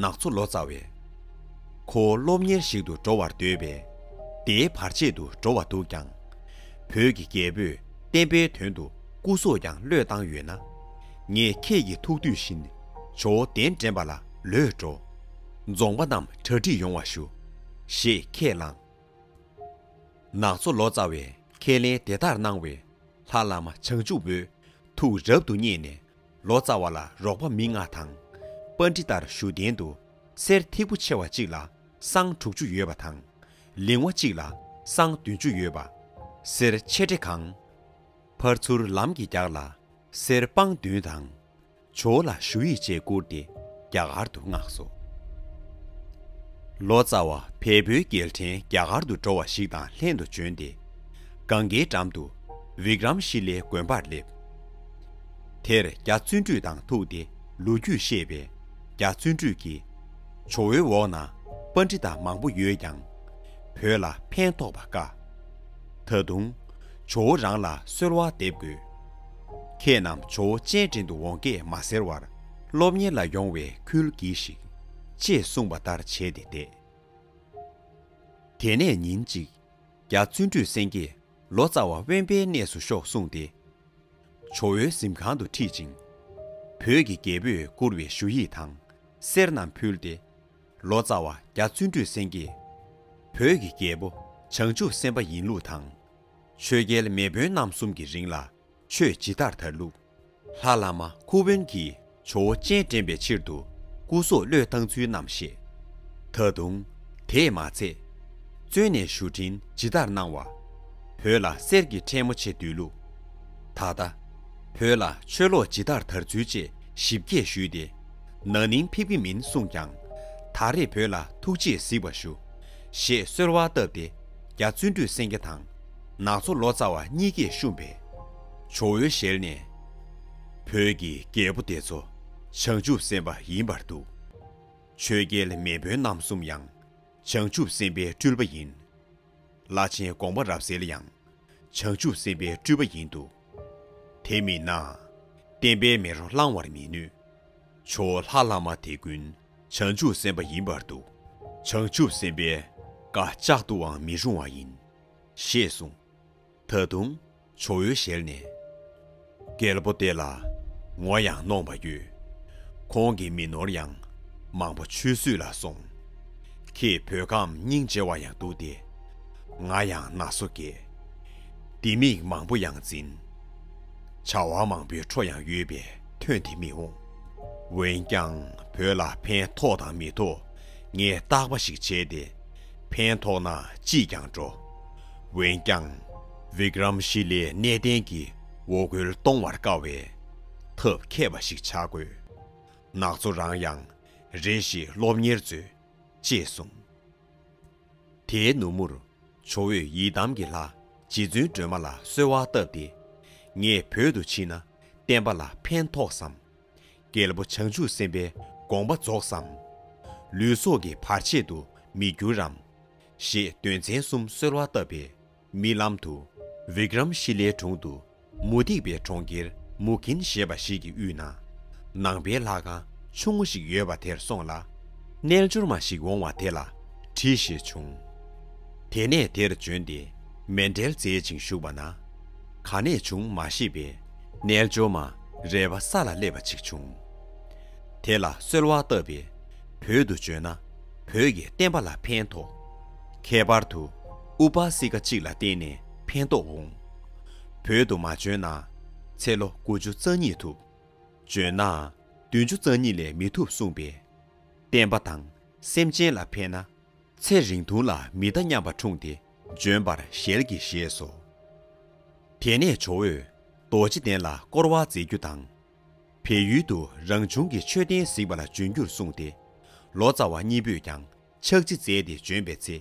ནག་ཚོ་ལོ་ཙཱ་བས། ཁོ་བོ་སློབ་གཉེར་ཞིག་ཏུ་འགྲོ་བར་འདོད་པས། དེའི་བར་ཆད་དུ་འགྲོ་བ་འདུག་ཀྱང་། བོད་ཀྱི་རྒྱལ་པོས་བསྟན་པའི་དོན་དུ་སྐུ་སྲོག་ཀྱང་བློས་བཏང་ཡོད་ན། ངས་ཁྱེད་ཀྱི་ཐུགས་འདོད་བཞིན་ཇོ་བོ་གདན་འདྲེན་པ་ལ་ལོས་འགྲོ། རྫོང་པ་རྣམས་གྲ་སྒྲིག་ཡོང་བ་ཞུ། ཞེས་ཁས་བླངས། ནག་ཚོ་ལོ་ཙཱ་བས་ཁས་ལེན་དེ་ལྟར་གནང་བས་ལྷ་བླ་མ་བྱང་ཆུབ་འོད་ཐུགས་རབ་ཏུ་མཉེས་ནས་ལོ་ཙཱ་བ་ལ་རོགས་པ་མི་ལྔ་དང་། པཎྜི་ཏར་བཞུགས་གདན་དུ་གསེར་ཐིགས་པོ་ཆེ་བ་གཅིག་ལ་སྲང་དྲུག་ཅུ་ཡོད་པ་དང་། ལིང་བ་གཅིག་ལ་སྲང་བདུན་ཅུ་ཡོད་པ། གསེར་ཆེ་གྲེ་གང་། ཕར་ཚུར་ལམ་གྱི་རྒྱགས་ལ་གསེར་སྤང་བདུན་དང་། ཇོ་བོ་ལ་ཞུ་ཡིག་ཅེས་བསྐུར་ཏེ་རྒྱ་གར་དུ་མངགས་སོ། ལོ་ཙཱ་བ་བལ་པོའི་རྒྱལ་ཕྲན་རྒྱ་གར་དུ་འགྲོ་བ་ཞིག་དང་ལྷན་དུ་བྱོན་ཏེ། གངྒཱའི་འགྲམ་དུ་བིག་རམ་ཤི་ལའི་དགོན་པར་སླེབས། དེར་རྒྱ་བརྩོན་འགྲུས་དང་ཐུག་སྟེ་ལོ་རྒྱུས་བཤད་པས་རྒྱ་བརྩོན་འགྲུས་ཀྱིས། ཇོ་བོའི་འོག་ན་པཎྜི་ཏ་མང་པོ་ཡོད་ཀྱང་། བོད་ལ་ཕན་ཐོགས་པ་དཀའ། ད་དུང་ཇོ་བོ་རང་ལ་གསོལ་བ་འདེབས་དགོས། ཁྱེད་རྣམས་ཇོ་བོ་སྤྱན་འདྲེན་དུ་འོང་སྐད་མ་ཟེར་བར་སློབ་གཉེར་ལ་ཡོང་བའི་ཁུལ་གྱིས་ཤིག་ཅེས་གསུངས་པ་ལྟར་བྱས་ཏེ་བསྡད། དེ་ནས་ཉིན་གཅིག་རྒྱ་བརྩོན་འགྲུས་སེང་གེས་ལོ་ཙཱ་བ་དབེན་པའི་གནས་སུ་ཤོག་གསུངས་ཏེ། ཇོ་བོའི་གཟིམ་ཁང་དུ་ཁྲིད་ཅིང་། བོད་ཀྱི་རྒྱལ་པོས་བསྐུར་བའི་ཞུ་ཡིག་དང་གསེར་རྣམས་ཕུལ་ཏེ། ལོ་ཙཱ་བ་རྒྱ་བརྩོན་འགྲུས་སེང་གེས། བོད་ཀྱི་རྒྱལ་པོ་བྱང་ཆུབ་སེམས་དཔའ་ཡིན་ལུགས་དང་། ཆོས་རྒྱལ་མེས་དབོན་རྣམ་གསུམ་གྱི་རིང་ལ་ཆོས་ཇི་ལྟར་དར་ལུགས། ལྷ་བླ་མ་ཁུ་དབོན་གྱིས་ཇོ་བོ་སྤྱན་འདྲེན་པའི་ཕྱིར་དུ་སྐུ་སྲོག་བློས་བཏང་ཚུལ་རྣམས་བཤད། ད་དུང་། དེས་མ་ཚད། བཙོན་ནས་བཞུགས་འཕྲིན་ཇི་ལྟར་གནང་བ། བོད་ལ་གསེར་གྱི་ཕྲེང་མོ་ཆེ་འདུས་ལུགས། ད་ལྟ་བོད་ལ་ཆོས་ལོག་ཇི་ལྟར་དར་ཚུལ་བཅས་ཞིབ་རྒྱས་ཞུས་ཏེ། ན་ནིང་ཕེབས་ཀྱི་མིན་གསུངས་ཀྱང་། ད་རེས་བོད་ལ་ཐུགས་རྗེས་གཟིགས་པར་ཞུ། ཞེས་གསོལ་བ་བཏབ་སྟེ། རྒྱ་བརྩོན་འགྲུས་སེང་གེ་དང་། ནག་ཚོ་ལོ་ཙཱ་བ་གཉིས་ཀས་བཤུམས་པས། ཇོ་བོའི་ཞལ་ནས། བོད་ཀྱི་རྒྱལ་པོ་དེ་ཚོ་བྱང་ཆུབ་སེམས་དཔའ་ཡིན་པར་འདུག་ཆོས་རྒྱལ་མེས་དབོན་རྣམ་གསུམ་ཡང་། བྱང་ཆུབ་སེམས་དཔའི་སྤྲུལ་པ་ཡིན། བླ་ཆེན་དགོངས་པ་རབ་གསལ་ཡང་། བྱང་ཆུབ་སེམས་དཔའི་སྤྲུལ་པ་ཡིན་འདུག་དེ་མིན་ན། བསྟན་པའི་མེ་རོ་བསླང་བར་མི་ནུས། ཇོ་བོ་ལྷ་བླ་མ་དེ་ཀུན་བྱང་ཆུབ་སེམས་དཔའ་ཡིན་པར་འདུག་བྱང་ཆུབ་སེམས་དཔའི་བཀའ་བཅག་ཏུའང་མི་རུང་བ་ཡིན། ཞེས་གསུངས། ད་དུང་ཇོ་བོའི་ཞལ་ནས། རྒྱལ་པོ་དེ་ལ་ངོ་ཡང་གནོང་བ་ཡོད། ཁོང་གི་མི་ནོར་ཡང་མང་པོ་ཆུད་ཟོས་ལ་སོང་། ཁྱེད་བོད་ཁམས་སྙིང་རྗེ་བ་ཡང་འདུག་སྟེ། ང་ཡང་ན་སོ་སྐྱེས། ལྡེ་མིག་མང་པོ་ཡང་འཛིན། བྱ་བ་མང་པོའི་འཕྲོ་ཡང་ཡོད་པས་ཐོན་ཏེ་མི་འོང་། འོན་ཀྱང་བོད་ལ་ཕན་ཐོགས་དང་མི་ཐོགས་ངས་བརྟག་པ་ཞིག་བྱས་ཏེ། ཕན་ཐོགས་ན་ཅིས་ཀྱང་འགྲོ། འོན་ཀྱང་བི་ཀྲམ་ཤི་ལའི་གནས་བརྟན་གྱི་འོ་སྐོལ་གཏོང་བར་དཀའ་བས། ཐབས་མཁས་པ་ཞིག་བྱ་དགོས། ནག་ཚོ་རང་ཡང་རེ་ཞིག་སློབ་གཉེར་མཛོད། ཅེས་གསུངས། དེའི་ནུབ་མོར་ཇོ་བོས་ཡི་དམ་གྱི་ལྷ་རྗེ་བཙུན་སྒྲོལ་མ་ལ་གསོལ་བ་བཏབ་སྟེ། ངས་བོད་དུ་ཕྱིན་ན་བསྟན་པ་ལ་ཕན་ཐོགས་སམ། རྒྱལ་པོ་བྱང་ཆུབ་སེམས་དཔའི་དགོངས་པ་རྫོགས་སམ། ལུས་སྲོག་གི་བར་ཆད་དུ་མི་འགྱུར་རམ། ཞེས་དོན་ཚན་གསུམ་གསོལ་བ་བཏབ་པས། རྨི་ལམ་དུ་བི་ཀྲམ་ཤི་ལའི་དྲུང་དུ་མུ་སྟེགས་པའི་གྲོང་ཁྱེར་མུ་གྷིན་ཞེས་པ་ཞིག་གི་དབུས་ན་ནང་པའི་ལྷ་ཁང་ཆུང་ངུ་ཞིག་ཡོད་པ་དེར་སོང་ལ། རྣལ་འབྱོར་མ་ཞིག་འོང་བ་དེ་ལ་དྲིས་ཞེས་བྱུང་། དེ་ནས་དེར་བྱོན་ཏེ་མཎྜལ་མཛད་ཅིང་བཞུགས་པ་ན། ག་ནས་བྱུང་མ་ཤེས་པས། རྣལ་འབྱོར་མ་རལ་པ་ས་ལ་སླེབས་པ་ཅིག་བྱུང་། དེ་ལ་གསོལ་བ་བཏབ་པས། བོད་དུ་བྱོན་ན་བོད་ཀྱི་བསྟན་པ་ལ་ཕན་ཐོགས། ཁྱད་པར་དུ་ཨུ་པ་སི་ཀ་གཅིག་ལ་བརྟེན་ནས་ཕན་ཐོགས་འོང་། བོད་དུ་མ་བྱོན་ན་ཚེ་ལོ་དགུ་བཅུ་རྩ་གཉིས་ཐུབ། བྱོན་ན་བདུན་ཅུ་རྩ་གཉིས་ལས་མི་ཐུབ་གསུངས་པས། བསྟན་པ་དང་སེམས་ཅན་ལ་ཕན་ན། ཚེ་རིང་ཐུང་ལ་མི་ལྟ་སྙམ་པ་འཁྲུངས་ཏེ་བྱོན་པར་ཞལ་གྱིས་བཞེས་སོ། དེ་ནས་ཇོ་བོས་རྡོ་རྗེ་གདན་ལ་བསྐོར་བ་མཛད་རྒྱུ་དང་། བལ་ཡུལ་དུ་རང་བྱུང་གི་མཆོད་རྟེན་གཟིགས་པ་ལ་འབྱོན་རྒྱུར་གསུངས་ཏེ། ལོ་ཙཱ་བ་གཉིས་པོས་ཀྱང་ཕྱག་རྗེས་མཛད་དེ་བྱོན་པའི་ཚེ།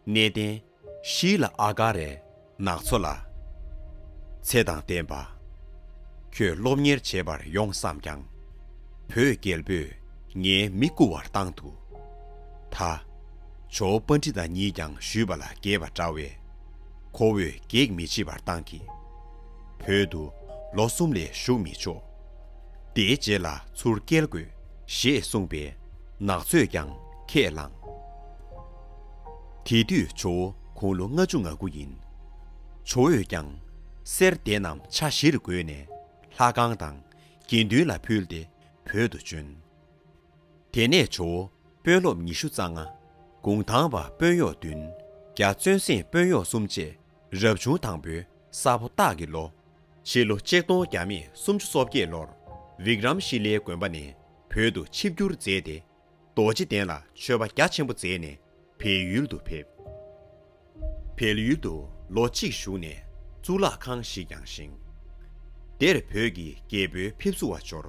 གནས་བརྟན་ཤི་ལ་ཨ་ག་རས་ནག་ཚོ་ལ། ཚེ་དང་ལྡན་པ། ཁྱོད་སློབ་གཉེར་བྱེད་པར་ཡོང་བསམ་ཀྱང་། བོད་རྒྱལ་པོས་ངའི་མི་བཀུར་བར་བཏང་འདུག་ད་ཇོ་བོ་པཎྜི་ཏ་ཉིད་ཀྱང་ཞུས་པ་ལ་རྒྱས་པ་འདྲ་བས། ཁོ་བོས་གེགས་མི་བྱེད་པར་བཏང་གི། བོད་དུ་ལོ་གསུམ་ལས་བཞུགས་མི་ཆོག་དེའི་རྗེས་ལ་ཚུར་སྐྱེལ་དགོས། ཞེས་གསུངས་པས་ནག་ཚོས་ཀྱང་ཁས་བླངས། དེ་དུས་ཇོ་བོ་དགུང་ལོ་ལྔ་བཅུ་ང་དགུ་ཡིན། ཇོ་བོས་ཀྱང་གསེར་སྡེ་རྣམས་ཆ་བཞིར་བགོས་ནས་ལྷ་ཁང་དང་དགེ་འདུན་ལ་ཕུལ་ཏེ་བོད་དུ་བྱོན། དེ་ནས་ཇོ་བོ་དཔོན་སློབ་ཉི་ཤུ་རྩ་ལྔ། གུང་ཐང་པ་དཔོན་གཡོག་བདུན། རྒྱ་བཙོན་སེང་དཔོན་གཡོག་གསུམ་བཅས་རབ་བྱུང་དང་པོའི་ས་ཕོ་སྟག་གི་ལོ། ཕྱི་ལོ་ཆིག་སྟོང་བརྒྱ་མེད་སུམ་ཅུ་སོ་བརྒྱད་ལོར་བི་ཀྲམ་ཤི་ལའི་དགོན་པ་ནས་བོད་དུ་ཆིབས་བསྒྱུར་མཛད་དེ། རྡོ་རྗེ་གདན་ལ་མཆོད་པ་རྒྱ་ཆེན་པོ་མཛད་ནས་བལ་ཡུལ་དུ་ཕེབས། བལ་ཡུལ་དུ་ལོ་གཅིག་བཞུགས་ནས་གཙུག་ལག་ཁང་ཞིག་ཀྱང་བཞེངས། དེར་བོད་ཀྱི་རྒྱལ་པོའི་ཕེབས་བསུ་བ་འབྱོར།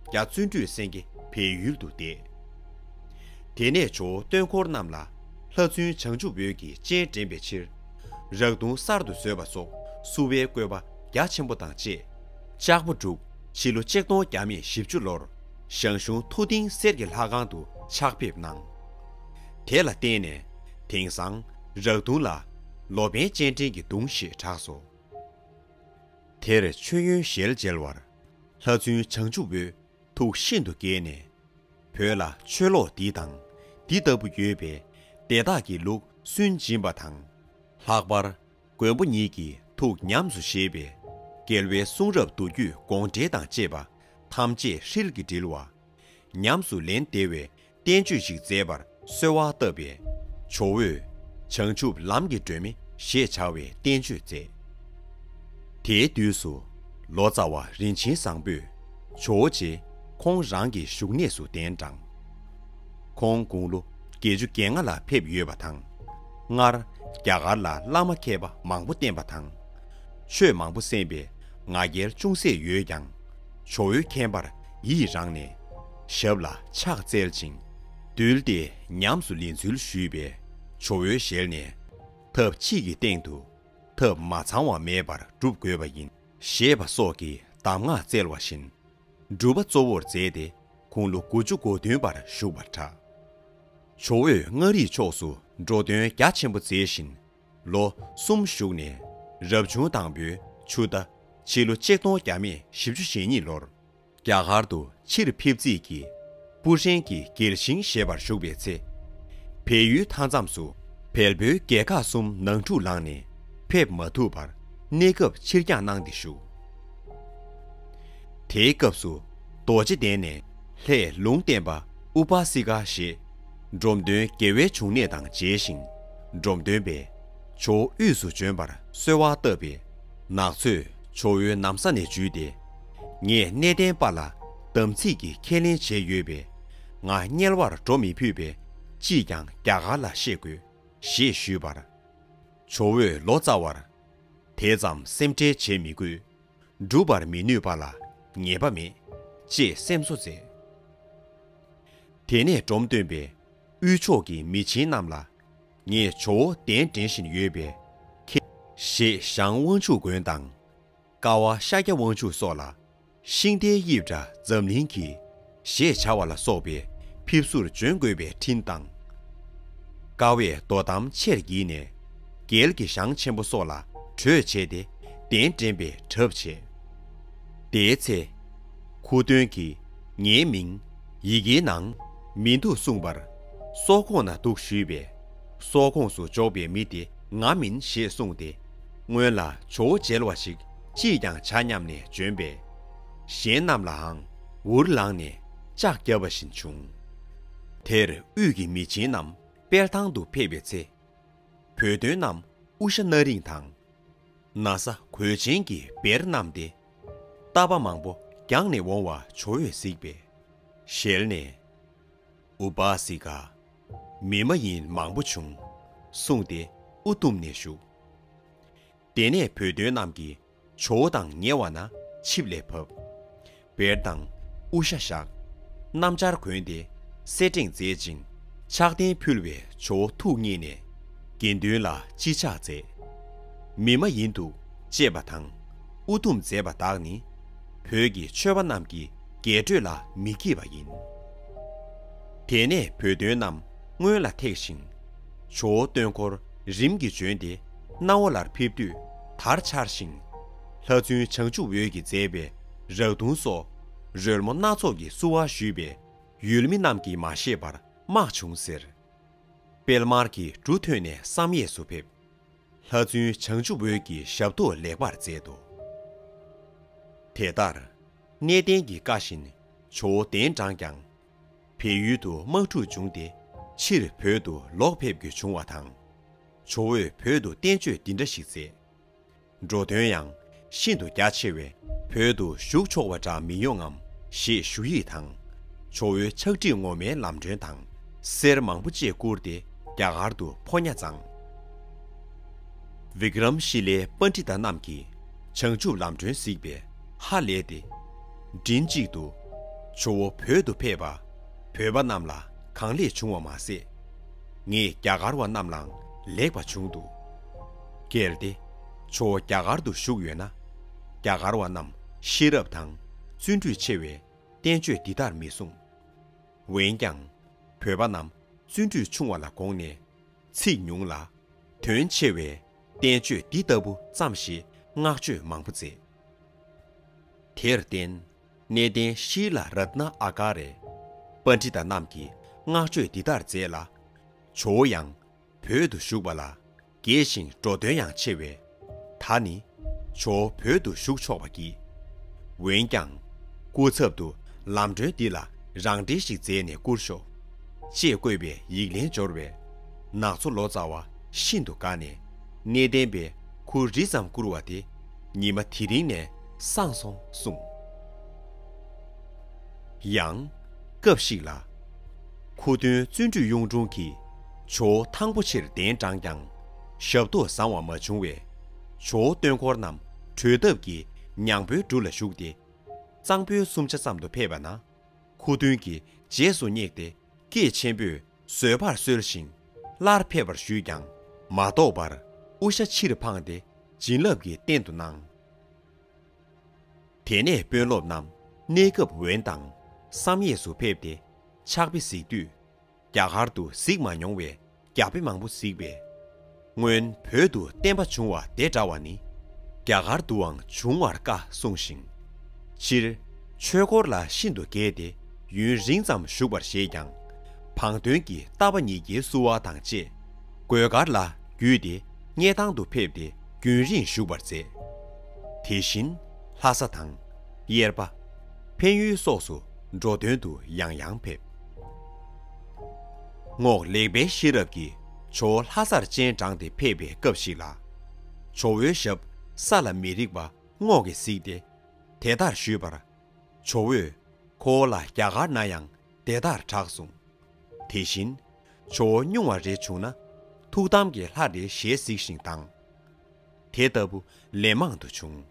རྒྱ་བརྩོན་འགྲུས་སེང་གེ་བལ་ཡུལ་དུ་བསྡད། དེ་ནས་ཇོ་བོ་སྟོན་འཁོར་རྣམས་ལ་ལྷ་བཙུན་བྱང་ཆུབ་འོད་ཀྱི་སྤྱན་འདྲེན་པའི་ཕྱིར། རག་དུང་གསར་དུ་བཟོས་པ་སོགས་བསུ་བའི་བཀོད་པ་རྒྱ་ཆེན་པོ་དང་བཅས། ལྕགས་ཕོ་འབྲུག་ཕྱི་ལོ་ཆིག་སྟོང་བརྒྱ་མེད་བཞི་བཅུ་ལོར་ཞང་ཞུང་ཐུབ་བསྟན་གསེར་གྱི་ལྷ་ཁང་དུ་ཕྱག་ཕེབས་གནང་། དེ་ལ་བརྟེན་ནས་དེང་སང་རག་དུང་ལ་ལོ་པཎ་སྤྱན་འདྲེན་གྱི་གདུང་ཞེས་གྲགས་སོ། དེར་མཆོད་ཡོན་ཞལ་མཇལ་བར་ལྷ་བཙུན་བྱང་ཆུབ་འོད་ཐུགས་ཤིན་ཏུ་དགྱེས་ནས། བོད་ལ་ཆོས་ལོག་འདི་དང་འདི་ལྟ་བུ་ཡོད་པས་དེ་དག་གི་ལུགས་སུན་འབྱིན་པ་དང་། ལྷག་པར་མགོན་པོ་ཉིད་ཀྱི་ཐུགས་ཉམས་སུ་བཞེས་པས་རྒྱལ་བའི་གསུང་རབ་མདོ་རྒྱུད་དགོངས་འགྲེལ་དང་བཅས་པ་ཐམས་ཅད་ཧྲིལ་གྱིས་དྲིལ་བ། ཉམས་སུ་ལེན་བདེ་བའི་བསྟན་བཅོས་ཤིག་མཛད་པར་གསོལ་བ་བཏབ་པས། ཇོ་བོས་བྱང་ཆུབ་ལམ་གྱི་སྒྲོན་མེ་ཞེས་བྱ་བའི་བསྟན་བཅོས་མཛད། དེའི་དུས་སུ་ལོ་ཙཱ་བ་རིན་ཆེན་བཟང་པོས་ཇོ་བོ་རྗེ་ཁོང་རང་གི་བཞུགས་གནས་སུ་གདན་དྲངས། ཁོང་དགུང་ལོ་བརྒྱད་ཅུ་གྱ་ལྔ་ལ་ཕེབས་ཡོད་པ་དང་། སྔར་རྒྱ་གར་ལ་བླ་མ་མཁས་པ་མང་པོ་བསྟེན་པ་དང་། ཆོས་མང་པོ་གསན་པས་ ང་རྒྱལ་ཅུང་ཟད་ཡོད་ཀྱང་། ཇོ་བོའི་མཁྱེན་པར་ཡིད་རངས་ནས། ཞབས་ལ་ཕྱག་བཙལ་ཅིང་། བཏུལ་ཏེ་ཉམས་སུ་ལེན་ཚུལ་ཞུས་པས། ཇོ་བོའི་ཞལ་ནས། ཐབས་གཅིག་གི་སྟེང་དུ། ཐབས་མ་ཚང་བ་མེད་པར་སྒྲུབ་དགོས་པ་ཡིན། ཞེས་པ་སོགས་ཀྱི་གདམས་ངག་བསྩལ་བ་བཞིན། སྒྲུབ་པ་གཙོ་བོར་མཛད་དེ། དགུང་ལོ་དགུ་བཅུ་གོ་བདུན་པར་བཞུགས་པར་གྲགས། ཇོ་བོས་མངའ་རིས་ཕྱོགས་སུ་འགྲོ་དོན་རྒྱ་ཆེན་པོ་མཛད་བཞིན། ལོ་གསུམ་བཞུགས་ནས། རབ་བྱུང་དང་པོའི་ཆུ་ཟླ་ཕྱི་ལོ་ཆིག་སྟོང་བརྒྱ་མེད་བཞི་བཅུ་ཞེ་གཉིས་ལོར། རྒྱ་གར་དུ་ཕྱིར་ཕེབས་རྩིས་ཀྱི་སྤུ་ཧྲེང་གི་རྒྱལ་ཞིང་ཞེས་པར་བཞུགས་པའི་ཚེ། བལ་ཡུལ་མཐའ་མཚམས་སུ་བལ་པོའི་རྒྱལ་ཁག་གསུམ་ནང་འཁྲུག་ལངས་ནས་ཕེབས་མ་ཐུབ་པར། གནས་སྐབས་ཕྱིར་འགྱངས་གནང་སྟེ་བཞུགས། དེའི་སྐབས་སུ་རྡོ་རྗེ་གདན་ནས་ལྷས་ལུང་བསྟན་པ་ཨུ་པ་སི་ཀ་ཞེས་འབྲོམ་སྟོན་དགེ་བའི་འབྱུང་གནས་དང་མཇལ་ཞིང་། འབྲོམ་སྟོན་པས་ཇོ་བོ་དབུས་སུ་བྱོན་པར་གསོལ་བ་བཏབ་པས། ནག་ཚོས་ཇོ་བོའི་ན་བཟའ་ནས་འཇུས་ཏེ། ངས་གནས་བརྟན་པ་ལ་དམ་ཚིག་གི་ཁས་ལེན་བྱས་ཡོད་པས། ང་དམྱལ་བར་འགྲོ་མི་ཕོད་པས། ཅིས་ཀྱང་རྒྱ་གར་ལ་གཤེགས་དགོས། ཞེས་ཞུས་པར། ཇོ་བོས་ལོ་ཙཱ་བར། དེ་ཙམ་སེམས་ཁྲལ་བྱེད་མི་དགོས། སྒྲུབ་པར་མི་ནུས་པ་ལ་ཉེས་པ་མེད། ཅེས་སེམས་གསོ་མཛད། དེ་ནས་འབྲོམ་སྟོན་པས་དབུས་ཕྱོགས་ཀྱི་མི་ཆེན་རྣམས་ལ། ངས་ཇོ་བོ་གདན་འདྲེན་བཞིན་ཡོད་པས། ཁྱེད་ཞེས་ཞང་དབང་ཕྱུག་མགོན་དང་། ཀ་བ་ཤཱཀྱ་དབང་ཕྱུག་སོགས་ལ། ཤིང་རྟའི་དབྱིབས་འདྲ་འཛམ་གླིང་གི། ཞེས་བྱ་བ་ལ་སོགས་པའི་ཕེབས་བསུར་བྱོན་དགོས་པའི་འཕྲིན་བཏང་། ཀ་བས་དོ་དམ་ཆེར་བགྱིས་ནས། རྒྱལ་གྱི་ཞང་ཆེན་པོ་སོགས་ལ་གྲོས་བྱས་ཏེ། གདན་འདྲེན་པའི་གྲབས་བྱས། དེའི་ཚེ། ཁུ་སྟོན་གྱིས་ངའི་མིང་ཡི་གེའི་ནང་མི་འདུག་གསུངས་པར། སོག་ཁོངས་ན་འདུག་ཞུས་པས། སོག་ཁོངས་སུ་འཇོག་པའི་མི་དེ་ང་མིན་ཞེས་གསུངས་ཏེ། སྔོན་ལ་ཇོ་བོ་མཇལ་བ་ཞིག་ཅིས་ཀྱང་བྱ་སྙམ་ནས་བྱོན་པས། གཞན་རྣམས་ལའང་འུར་ལངས་ནས་ལྕག་བརྒྱབ་པ་བཞིན་བྱུང་། དེར་དབུས་ཀྱི་མི་ཆེན་རྣམས་དཔལ་ཐང་དུ་ཕེབས་པའི་ཚེ། བོད་སྟོན་རྣམས་དབུ་ཞྭ་སྣ་རིང་དང་། ན་བཟའ་གོས་ཆེན་གྱིས་སྦེར་བསྣམས་ཏེ། རྟ་པ་མང་པོ་བརྒྱངས་ནས་འོང་བ་ཇོ་བོས་གཟིགས་པས། ཞལ་ནས། ཨུ་པ་སི་ཀ། མི་མ་ཡིན་མང་པོ་བྱུང་། གསུངས་ཏེ་དབུ་བཏུམས་ནས་བཞུགས། དེ་ནས་བོད་སྟོན་རྣམས་ཀྱིས་ཇོ་བོ་དང་ཉེ་བ་ན་ཆིབས་ལས་བབས། སྦེར་དང་དབུ་ཞྭ་བཞག། སྣམ་སྦྱར་གོན་ཏེ་སེར་ཕྲེང་མཛད་ཅིང་ཕྱག་རྟེན་ཕུལ་བས་ཇོ་བོ་ཐུགས་མཉེས་ནས་དགེ་འདུན་ལ་སྤྱི་ཕྱག་མཛད། མི་མ་ཡིན་འདུག་ཅེས་པ་དང་དབུ་བཏུམས་མཛད་པ་དག་ནི་བོད་ཀྱི་ཆོས་པ་རྣམས་ཀྱི་རྒྱས་སྤྲོས་ལ་མི་སྐྱིད་པ་ཡིན། དེ་ནས་བོད་སྟོན་རྣམས་སྔོན་ལ་ཐེགས་ཤིང་། ཇོ་བོ་སྟོན་འཁོར་རིམ་གྱིས་བྱོན་ཏེ་སྣང་བ་ལར་ཕེབས་དུས་དར་འཕྱར་ཞིང་། ལྷ་བཙུན་བྱང་ཆུབ་འོད་ཀྱིས་མཛད་པའི་རག་དུང་སོགས་རོལ་མོ་སྣ་ཚོགས་ཀྱིས་བསུ་བ་ཞུས་པས་ཡུལ་མི་རྣམས་ཀྱིས་མ་ཤེས་པར་དམག་བྱུང་ཟེར། དཔལ་དམར་གྱི་འབྲུ་ཐོན་ནས་བསམ་ཡས་སུ་ཕེབས། ལྷ་བཙུན་བྱང་ཆུབ་འོད་ཀྱི་ཞབས་ཏོག་ལེགས་པར་མཛད་དོ། དེ་ལྟར། གནས་བརྟན་གྱི་བཀའ་བཞིན་ཇོ་བོ་གདན་དྲངས་ཀྱང་། བལ་ཡུལ་དུ་དམག་འཁྲུག་བྱུང་སྟེ་ཕྱིར་བོད་དུ་ལོག་ཕེབས་རྒྱུ་བྱུང་བ་དང་། ཇོ་བོས་བོད་དུ་བསྟན་བཅོས་འདི་འདྲ་ཞིག་མཛད། འགྲོ་དོན་ཡང་ཤིན་ཏུ་རྒྱ་ཆེ་བས་བོད་དུ་བཞུགས་ཆོག་པ་འདྲ་མི་ཡོང་ངམ་ཞེས་ཞུ་ཡིག་དང་། ཇོ་བོའི་ཕྱག་བྲིས་ངོ་མའི་ལམ་སྒྲོན་དང་གསེར་མང་པོ་བཅས་བསྐུར་ཏེ་རྒྱ་གར་དུ་ཕོ་ཉ་བརྫངས། བི་ཀྲམ་ཤི་ལའི་པཎྜི་ཏ་རྣམས་ཀྱིས་བྱང་ཆུབ་ལམ་སྒྲོན་གཟིགས་པས་ཧ་ལས་ཏེ། མགྲིན་གཅིག་ཏུ། ཇོ་བོ་བོད་དུ་ཕེབས་པ། བོད་པ་རྣམས་ལ་གང་ལེགས་བྱུང་བ་མ་ཟད། ངས་རྒྱ་གར་བ་རྣམས་ལའང་ལེགས་པ་བྱུང་འདུག་གལ་ཏེ། ཇོ་བོ་རྒྱ་གར་དུ་བཞུགས་ཡོད་ན། རྒྱ་གར་བ་རྣམས་ཤེས་རབ་དང་བརྩོན་འགྲུས་ཆེ་བས་བསྟན་བཅོས་འདི་ལྟར་མི་གསུང་། འོན་ཀྱང་། བོད་པ་རྣམས་བརྩོན་འགྲུས་ཆུང་བ་ལ་དགོངས་ནས། ཚིག་ཉུང་ལ། དོན་ཆེ་བས་བསྟན་བཅོས་འདི་ལྟ་བུ་ཙམ་ཞེས་བསྔགས་བརྗོད་མང་པོ་མཛད། དེར་བརྟེན། གནས་བརྟན་ཤྲཱི་ལ་རཏྣ་ཨ་ཀ་རས། པཎྜི་ཏ་རྣམས་ཀྱིས་བསྔགས་བརྗོད་འདི་ལྟར་མཛད་ལ། ཇོ་བོ་ཡང་བོད་དུ་བཞུགས་པ་ལ་དགྱེས་ཤིང་འགྲོ་དོན་ཡང་ཆེ་བས། ད་ནི་ཇོ་བོ་བོད་དུ་བཞུགས་ཆོག་པ་བགྱིས། འོན་ཀྱང་། སྐུ་ཚབ་ཏུ་ལམ་སྒྲོན་འདི་ལ་རང་འགྲེལ་ཞིག་མཛད་ནས་བསྐུར་ཤོག་ཅེས་བཀོད་པའི་ཡིག་ལན་འབྱོར་བས། ནག་ཚོ་ལོ་ཙཱ་བ་ཤིན་ཏུ་དགའ་ནས། གནས་བརྟན་པས་ཁུར་རི་ཙམ་བསྐུར་བ་དེ་ཉི་མ་དེ་རིང་ནས་སངས་སོང་གསུངས། ཡང་། སྐབས་ཤིག་ལ། ཁུ་སྟོན་བརྩོན་འགྲུས་གཡུང་དྲུང་གིས་ཇོ་བོ་ཐང་པོ་ཆེར་གདན་དྲངས་ཀྱང་། ཞབས་ཏོག་བཟང་བ་མ་བྱུང་བས། ཇོ་བོ་སྟོན་འཁོར་རྣམས་བྲོས་ཐབས་ཀྱིས་ ཉང་པོའི་འབྲུ་ལ་ཞུགས་ཏེ། གཙང་པོའི་སུམ་ཆ་ཙམ་དུ་ཕེབས་པ་ན། ཁུ་སྟོན་གྱིས་རྗེས་སུ་བསྙེགས་ཏེ། སྐད་ཆེན་པོས་བཟོད་པར་གསོལ་ཞིང་། སླར་ཕེབས་པར་ཞུས་ཀྱང་། མ་བཟློག་པར་དབུ་ཞྭ་ཕྱིར་འཕངས་ཏེ། བྱིན་རླབས་ཀྱི་རྟེན་དུ་གནང་། དེ་ནས་དཔོན་སློབ་རྣམས་གནས་སྐབས་འོན་ཏང་བསམ་ཡས་སུ་ཕེབས་ཏེ། ཕྱག་དཔེ་གཟིགས་དུས། རྒྱ་གར་དུ་གཟིགས་མ་མྱོང་བའི་རྒྱ་དཔེ་མང་པོ་གཟིགས་པས། སྔོན་བོད་དུ་བསྟན་པ་བྱུང་བ་དེ་འདྲ་བ་ནི། རྒྱ་གར་དུའང་བྱུང་བར་དཀའ་གསུངས་ཤིང་། སྤྱིར་ཆོས་སྐོར་ལ་ཤིན་ཏུ་རྒྱས་ཏེ། ཡུན་རིང་ཙམ་བཞུགས་པར་བཞེད་ཀྱང་། བང་སྟོན་གྱི་ལྟ་བ་ཉིད་ཀྱིས་བསུ་བ་དང་བཅས། གོས་དཀར་ལ་བརྒྱུད་དེ། སྙེ་ཐང་དུ་ཕེབས་ཏེ། རྒྱུན་རིང་བཞུགས་པར་མཛད། དེ་བཞིན་ལྷ་ས་དང་། གཡེར་པ། འཕན་ཡུལ་སོགས་སུ་འགྲོ་དོན་དུ་ཡང་ཡང་ཕེབས། རྔོག་ལེགས་པའི་ཤེས་རབ་ཀྱིས་ཇོ་བོ་ལྷ་སར་སྤྱན་དྲངས་ཏེ་ཕེབས་པའི་སྐབས་ཤིག་ལ། ཇོ་བོའི་ཞབས་ས་ལ་མི་རིག་པ་རྔོག་གིས་གཟིགས་ཏེ། དེ་ལྟར་ཞུས་པར། ཇོ་བོས་ཁོ་བོ་ལ་རྒྱ་གར་ན་ཡང་དེ་ལྟར་གྲགས་གསུངས། དེ་བཞིན་ཇོ་བོ་སྨྱུང་བ་རེ་བྱུང་ན། ཐུགས་དམ་གྱི་ལྷ་རེ་ཞལ་གཟིགས་ཤིང་དང་། དེ་ལྟ་བུ་ལན་མང་དུ་བྱུང་།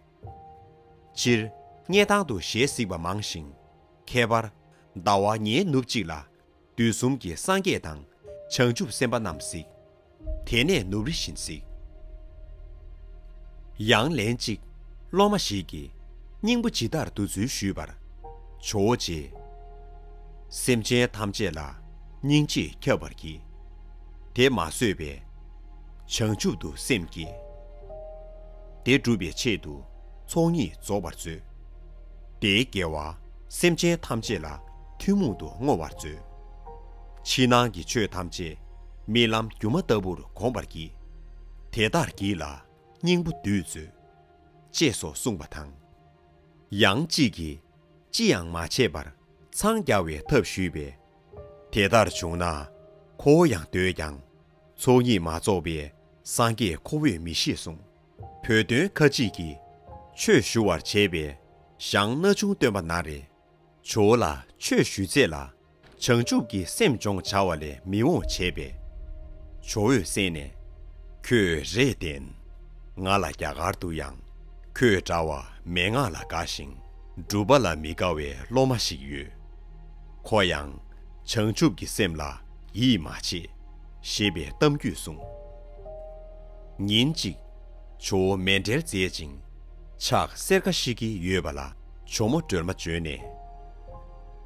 སྤྱིར་སྙེ་ཐང་དུ་ཞལ་གཟིགས་པ་མང་ཞིང་། ཁྱད་པར་ཟླ་བ་ཉའི་ནུབ་གཅིག་ལ། དུས་གསུམ་གྱི་སངས་རྒྱས་དང་བྱང་ཆུབ་སེམས་དཔའ་རྣམས་གཟིགས། དེ་ནས་ནུབ་རི་བཞིན་གཟིགས། ཡང་ལན་གཅིག་སློབ་མ་ཞིག་གིས་སྙིང་པོ་ཇི་ལྟར་བསྡུ་ཚུལ་ཞུས་པར། ཇོ་བོ་རྗེས། སེམས་ཅན་ཐམས་ཅད་ལ་སྙིང་རྗེས་ཁྱབ་པར་གྱིས། དེ་མ་བཟོད་པས་བྱང་ཆུབ་ཏུ་སེམས་བསྐྱེད། དེ་སྒྲུབ་པའི་ཆེད་དུ་ཚོགས་གཉིས་རྫོགས་པར་མཛོད། དེའི་དགེ་བ་སེམས་ཅན་ཐམས་ཅད་ལ་ཐུན་མོང་དུ་བསྔོ་བར་མཛོད། ཕྱི་ནང་གི་ཆོས་ཐམས་ཅད་རྨི་ལམ་སྒྱུ་མ་ལྟ་བུར་གོམས་པར་གྱིས། དེ་ལྟར་གྱིས་ལ་སྙིང་པོ་བསྡུས་མཛོད། ཅེས་སོགས་གསུངས་པ་དང་། ཡང་གཅིག་གིས་ཅི་ཡང་མ་བྱས་པར་འཚང་རྒྱ་བའི་ཐབས་ཞུས་པས། དེ་ལྟར་བྱུང་ན་ཁོ་བོ་ཡང་འདོད་ཀྱང་ཚོགས་གཉིས་མ་རྫོགས་པས་སངས་རྒྱས་ཁོ་བོས་མི་ཤེས་གསུངས། བོད་སྟོན་ཁ་ཅིག་གིས་ཆོས་ཞུ་བར་བྱས་པས་ཞང་སྣ་ཆུང་སྟོན་པ་ན་རེ། ཇོ་བོ་ལ་ཆོས་ཞུ་ཚད་ལ་བྱང་ཆུབ་ཀྱི་སེམས་སྦྱོང་བྱ་བ་ལས་མི་འོང་བྱས་པས། ཇོ་བོས་གསན་ནས། ཁྱོད་རེད་བདེན། ང་ལ་རྒྱ་གར་དུ་ཡང་ཁྱོད་འདྲ་བ་མན་ངག་ལ་དགའ་ཞིང་སྒྲུབ་པ་ལ་མི་དགའ་བའི་སློབ་མ་ཞིག་ཡོད། ཁོ་ཡང་བྱང་ཆུབ་ཀྱི་སེམས་ལ་ཡིད་མ་ཆེས། ཞེས་པའི་གཏམ་རྒྱུད་གསུངས། ཉིན་གཅིག་ཇོ་བོ་མཎྜལ་མཛད་ཅིང་ཕྱག་སེར་ཁ་བཤིག་གི་ཡོད་པ་ལ་ཇོ་མོ་སྒྲོལ་མ་བྱོན་ནས།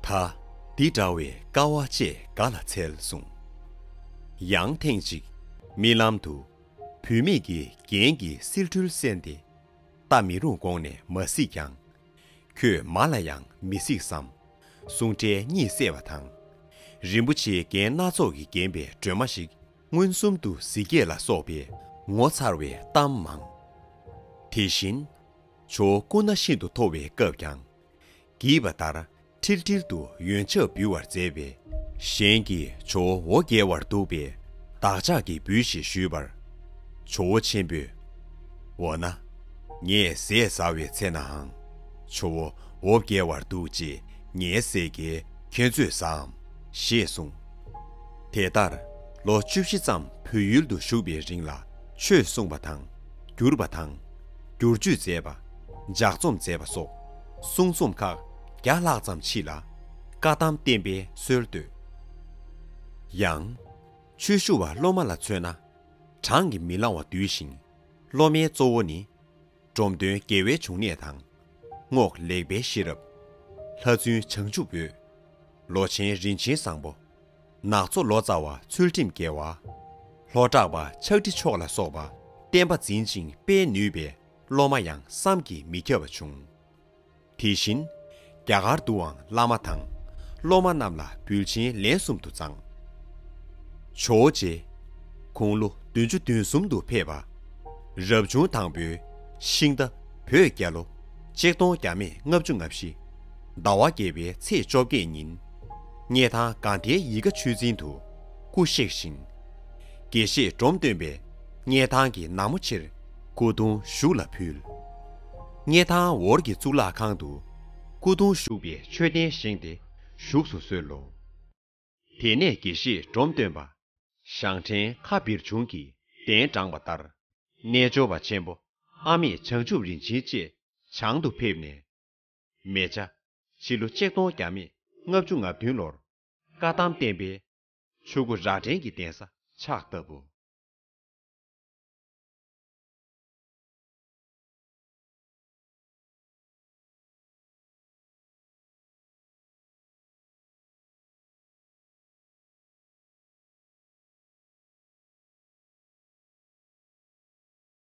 ད་འདི་འདྲ་བའི་དཀའ་བ་ཅིག་ག་ལ་འཚལ་གསུངས། ཡང་ཐེངས་གཅིག་རྨི་ལམ་དུ་བུད་མེད་ཀྱིས་རྒྱན་གྱི་སིལ་ཁྲོལ་གསན་ཏེ། ལྟ་མི་རུང་དགོངས་ནས་མ་གཟིགས་ཀྱང་། ཁྱོད་མ་ལ་ཡང་མི་གཟིགས་སམ། གསུང་འཕྲལ་གཉིད་སད་པ་དང་། རིན་པོ་ཆེའི་རྒྱན་སྣ་ཚོགས་ཀྱིས་བརྒྱན་པའི་སྒྲོན་མ་ཞིག་མངོན་སུམ་དུ་གཟིགས་སྐད་ལ་སོགས་པའི་ངོ་མཚར་བའི་གཏམ་མང་། དེ་བཞིན་ཇོ་བོ་སྐུ་ན་ཤིན་ཏུ་མཐོ་བའི་སྐབས་ཀྱང་། བགྱིས་པ་ལྟར་ཁྲིལ་ཁྲིལ་དུ་ཡོན་ཆབ་འབུལ་བར་མཛད་པས། གཞན་གྱིས་ཇོ་བོ་འོ་བརྒྱལ་བར་འདུག་པས་བདག་ཅག་གིས་འབུལ་ཞེས་ཞུས་པར། ཇོ་བོ་ཆེན་པོས། འོ་ན། ངས་ཟས་ཟ་བའི་ཚེ་ནའང་། ཇོ་བོ་འོ་བརྒྱལ་བར་འདུག་ཅེས་ངའི་ཟས་བརྒྱལ་ཁྱེད་ཚོས་ཟའམ། ཞེས་གསུངས། དེ་ལྟར་ལོ་བཅུ་བཞི་ཙམ་བོད་ཡུལ་དུ་བཞུགས་པའི་རིང་ལ་ཆོས་གསུངས་པ་དང་། བསྒྱུར་བ་དང་། བསྒྱུར་བཅོས་མཛད་པ། ལྗགས་རྩོམ་མཛད་པ་སོགས་གསུང་རྩོམ་ཁག་བརྒྱ་ལྷག་ཙམ་མཆིས་ལ། བཀའ་གདམས་བསྟན་པའི་སྲོལ་བཏོད། ཡང་། ཆོས་ཞུ་བ་སློབ་མ་ལ་མཚོན་ན། གྲངས་ཀྱིས་མི་ལང་བ་འདུས་ཤིང་། སློབ་མའི་གཙོ་བོ་ནི། འབྲོམ་སྟོན་རྒྱལ་བའི་འབྱུང་གནས་དང་། རྔོག་ལེགས་པའི་ཤེས་རབ། ལྷ་བཙུན་བྱང་ཆུབ་འོད། ལོ་ཆེན་རིན་ཆེན་བཟང་པོ། ནག་ཚོ་ལོ་ཙཱ་བ་ཚུལ་ཁྲིམས་རྒྱལ་བ། ལྷོ་བྲག་པ་ཕྱག་ཁྲི་མཆོག་ལ་སོགས་པ་བསྟན་པ་འཛིན་ཅིང་སྤེལ་ནུས་པའི་སློབ་མ་ཡང་བསམ་གྱིས་མི་ཁྱབ་པ་བྱུང་། དེ་བཞིན་རྒྱ་གར་དུའང་བླ་མ་དང་སློབ་མ་རྣམས་ལ་འབུལ་ཆེན་ལན་གསུམ་དུ་བརྫངས། ཇོ་བོ་རྗེ། དགུང་ལོ་བདུན་ཅུ་དོན་གསུམ་དུ་ཕེབས་པ། རབ་བྱུང་དང་པོའི་ཤིང་རྟ་བོད་རྒྱལ་ལོ་ཆིག་སྟོང་བརྒྱ་མེད་ལྔ་བཅུ་ང་བཞི། ཟླ་བ་བརྒྱད་པའི་ཚེས་བཅོ་བརྒྱད་ཉིན། སྙེ་ཐང་དགའ་ལྡན་ཡིད་དགའ་ཆོས་འཛིན་དུ་སྐུ་གཤེགས་ཤིང་། དགེ་བཤེས་འབྲོམ་སྟོན་པས་སྙེ་ཐང་གི་ནག་མོ་ཆེར་སྐུ་གདུང་བཞུགས་ལ་ཕུལ། སྙེ་ཐང་ཝོར་གྱི་གཙུག་ལག་ཁང་དུ་སྐུ་གདུང་བཞུགས་པའི་མཆོད་རྟེན་བཞེངས་ཏེ་བཞུགས་སུ་གསོལ་ལོ། དེ་ནས་དགེ་བཤེས་འབྲོམ་སྟོན་པ་ཞང་ཁྲེང་ཁ་བིར་ཆུང་གིས་གདན་དྲངས་པ་ལྟར། རྣལ་འབྱོར་པ་ཆེན་པོ་ཨ་མེས་བྱང་ཆུབ་རིན་ཆེན་བཅས་ བྱང་དུ་ཕེབས་ནས། མེ་བྱ་ཕྱི་ལོ་ཆིག་སྟོང་བརྒྱ་མེད་ལྔ་བཅུ་ང་བདུན་ལོར་བཀའ་གདམས་བསྟན་པའི་ཆུ་འགོ་རྭ་སྒྲེང་གི་གདན་ས་ཕྱག་བཏབ་བོ།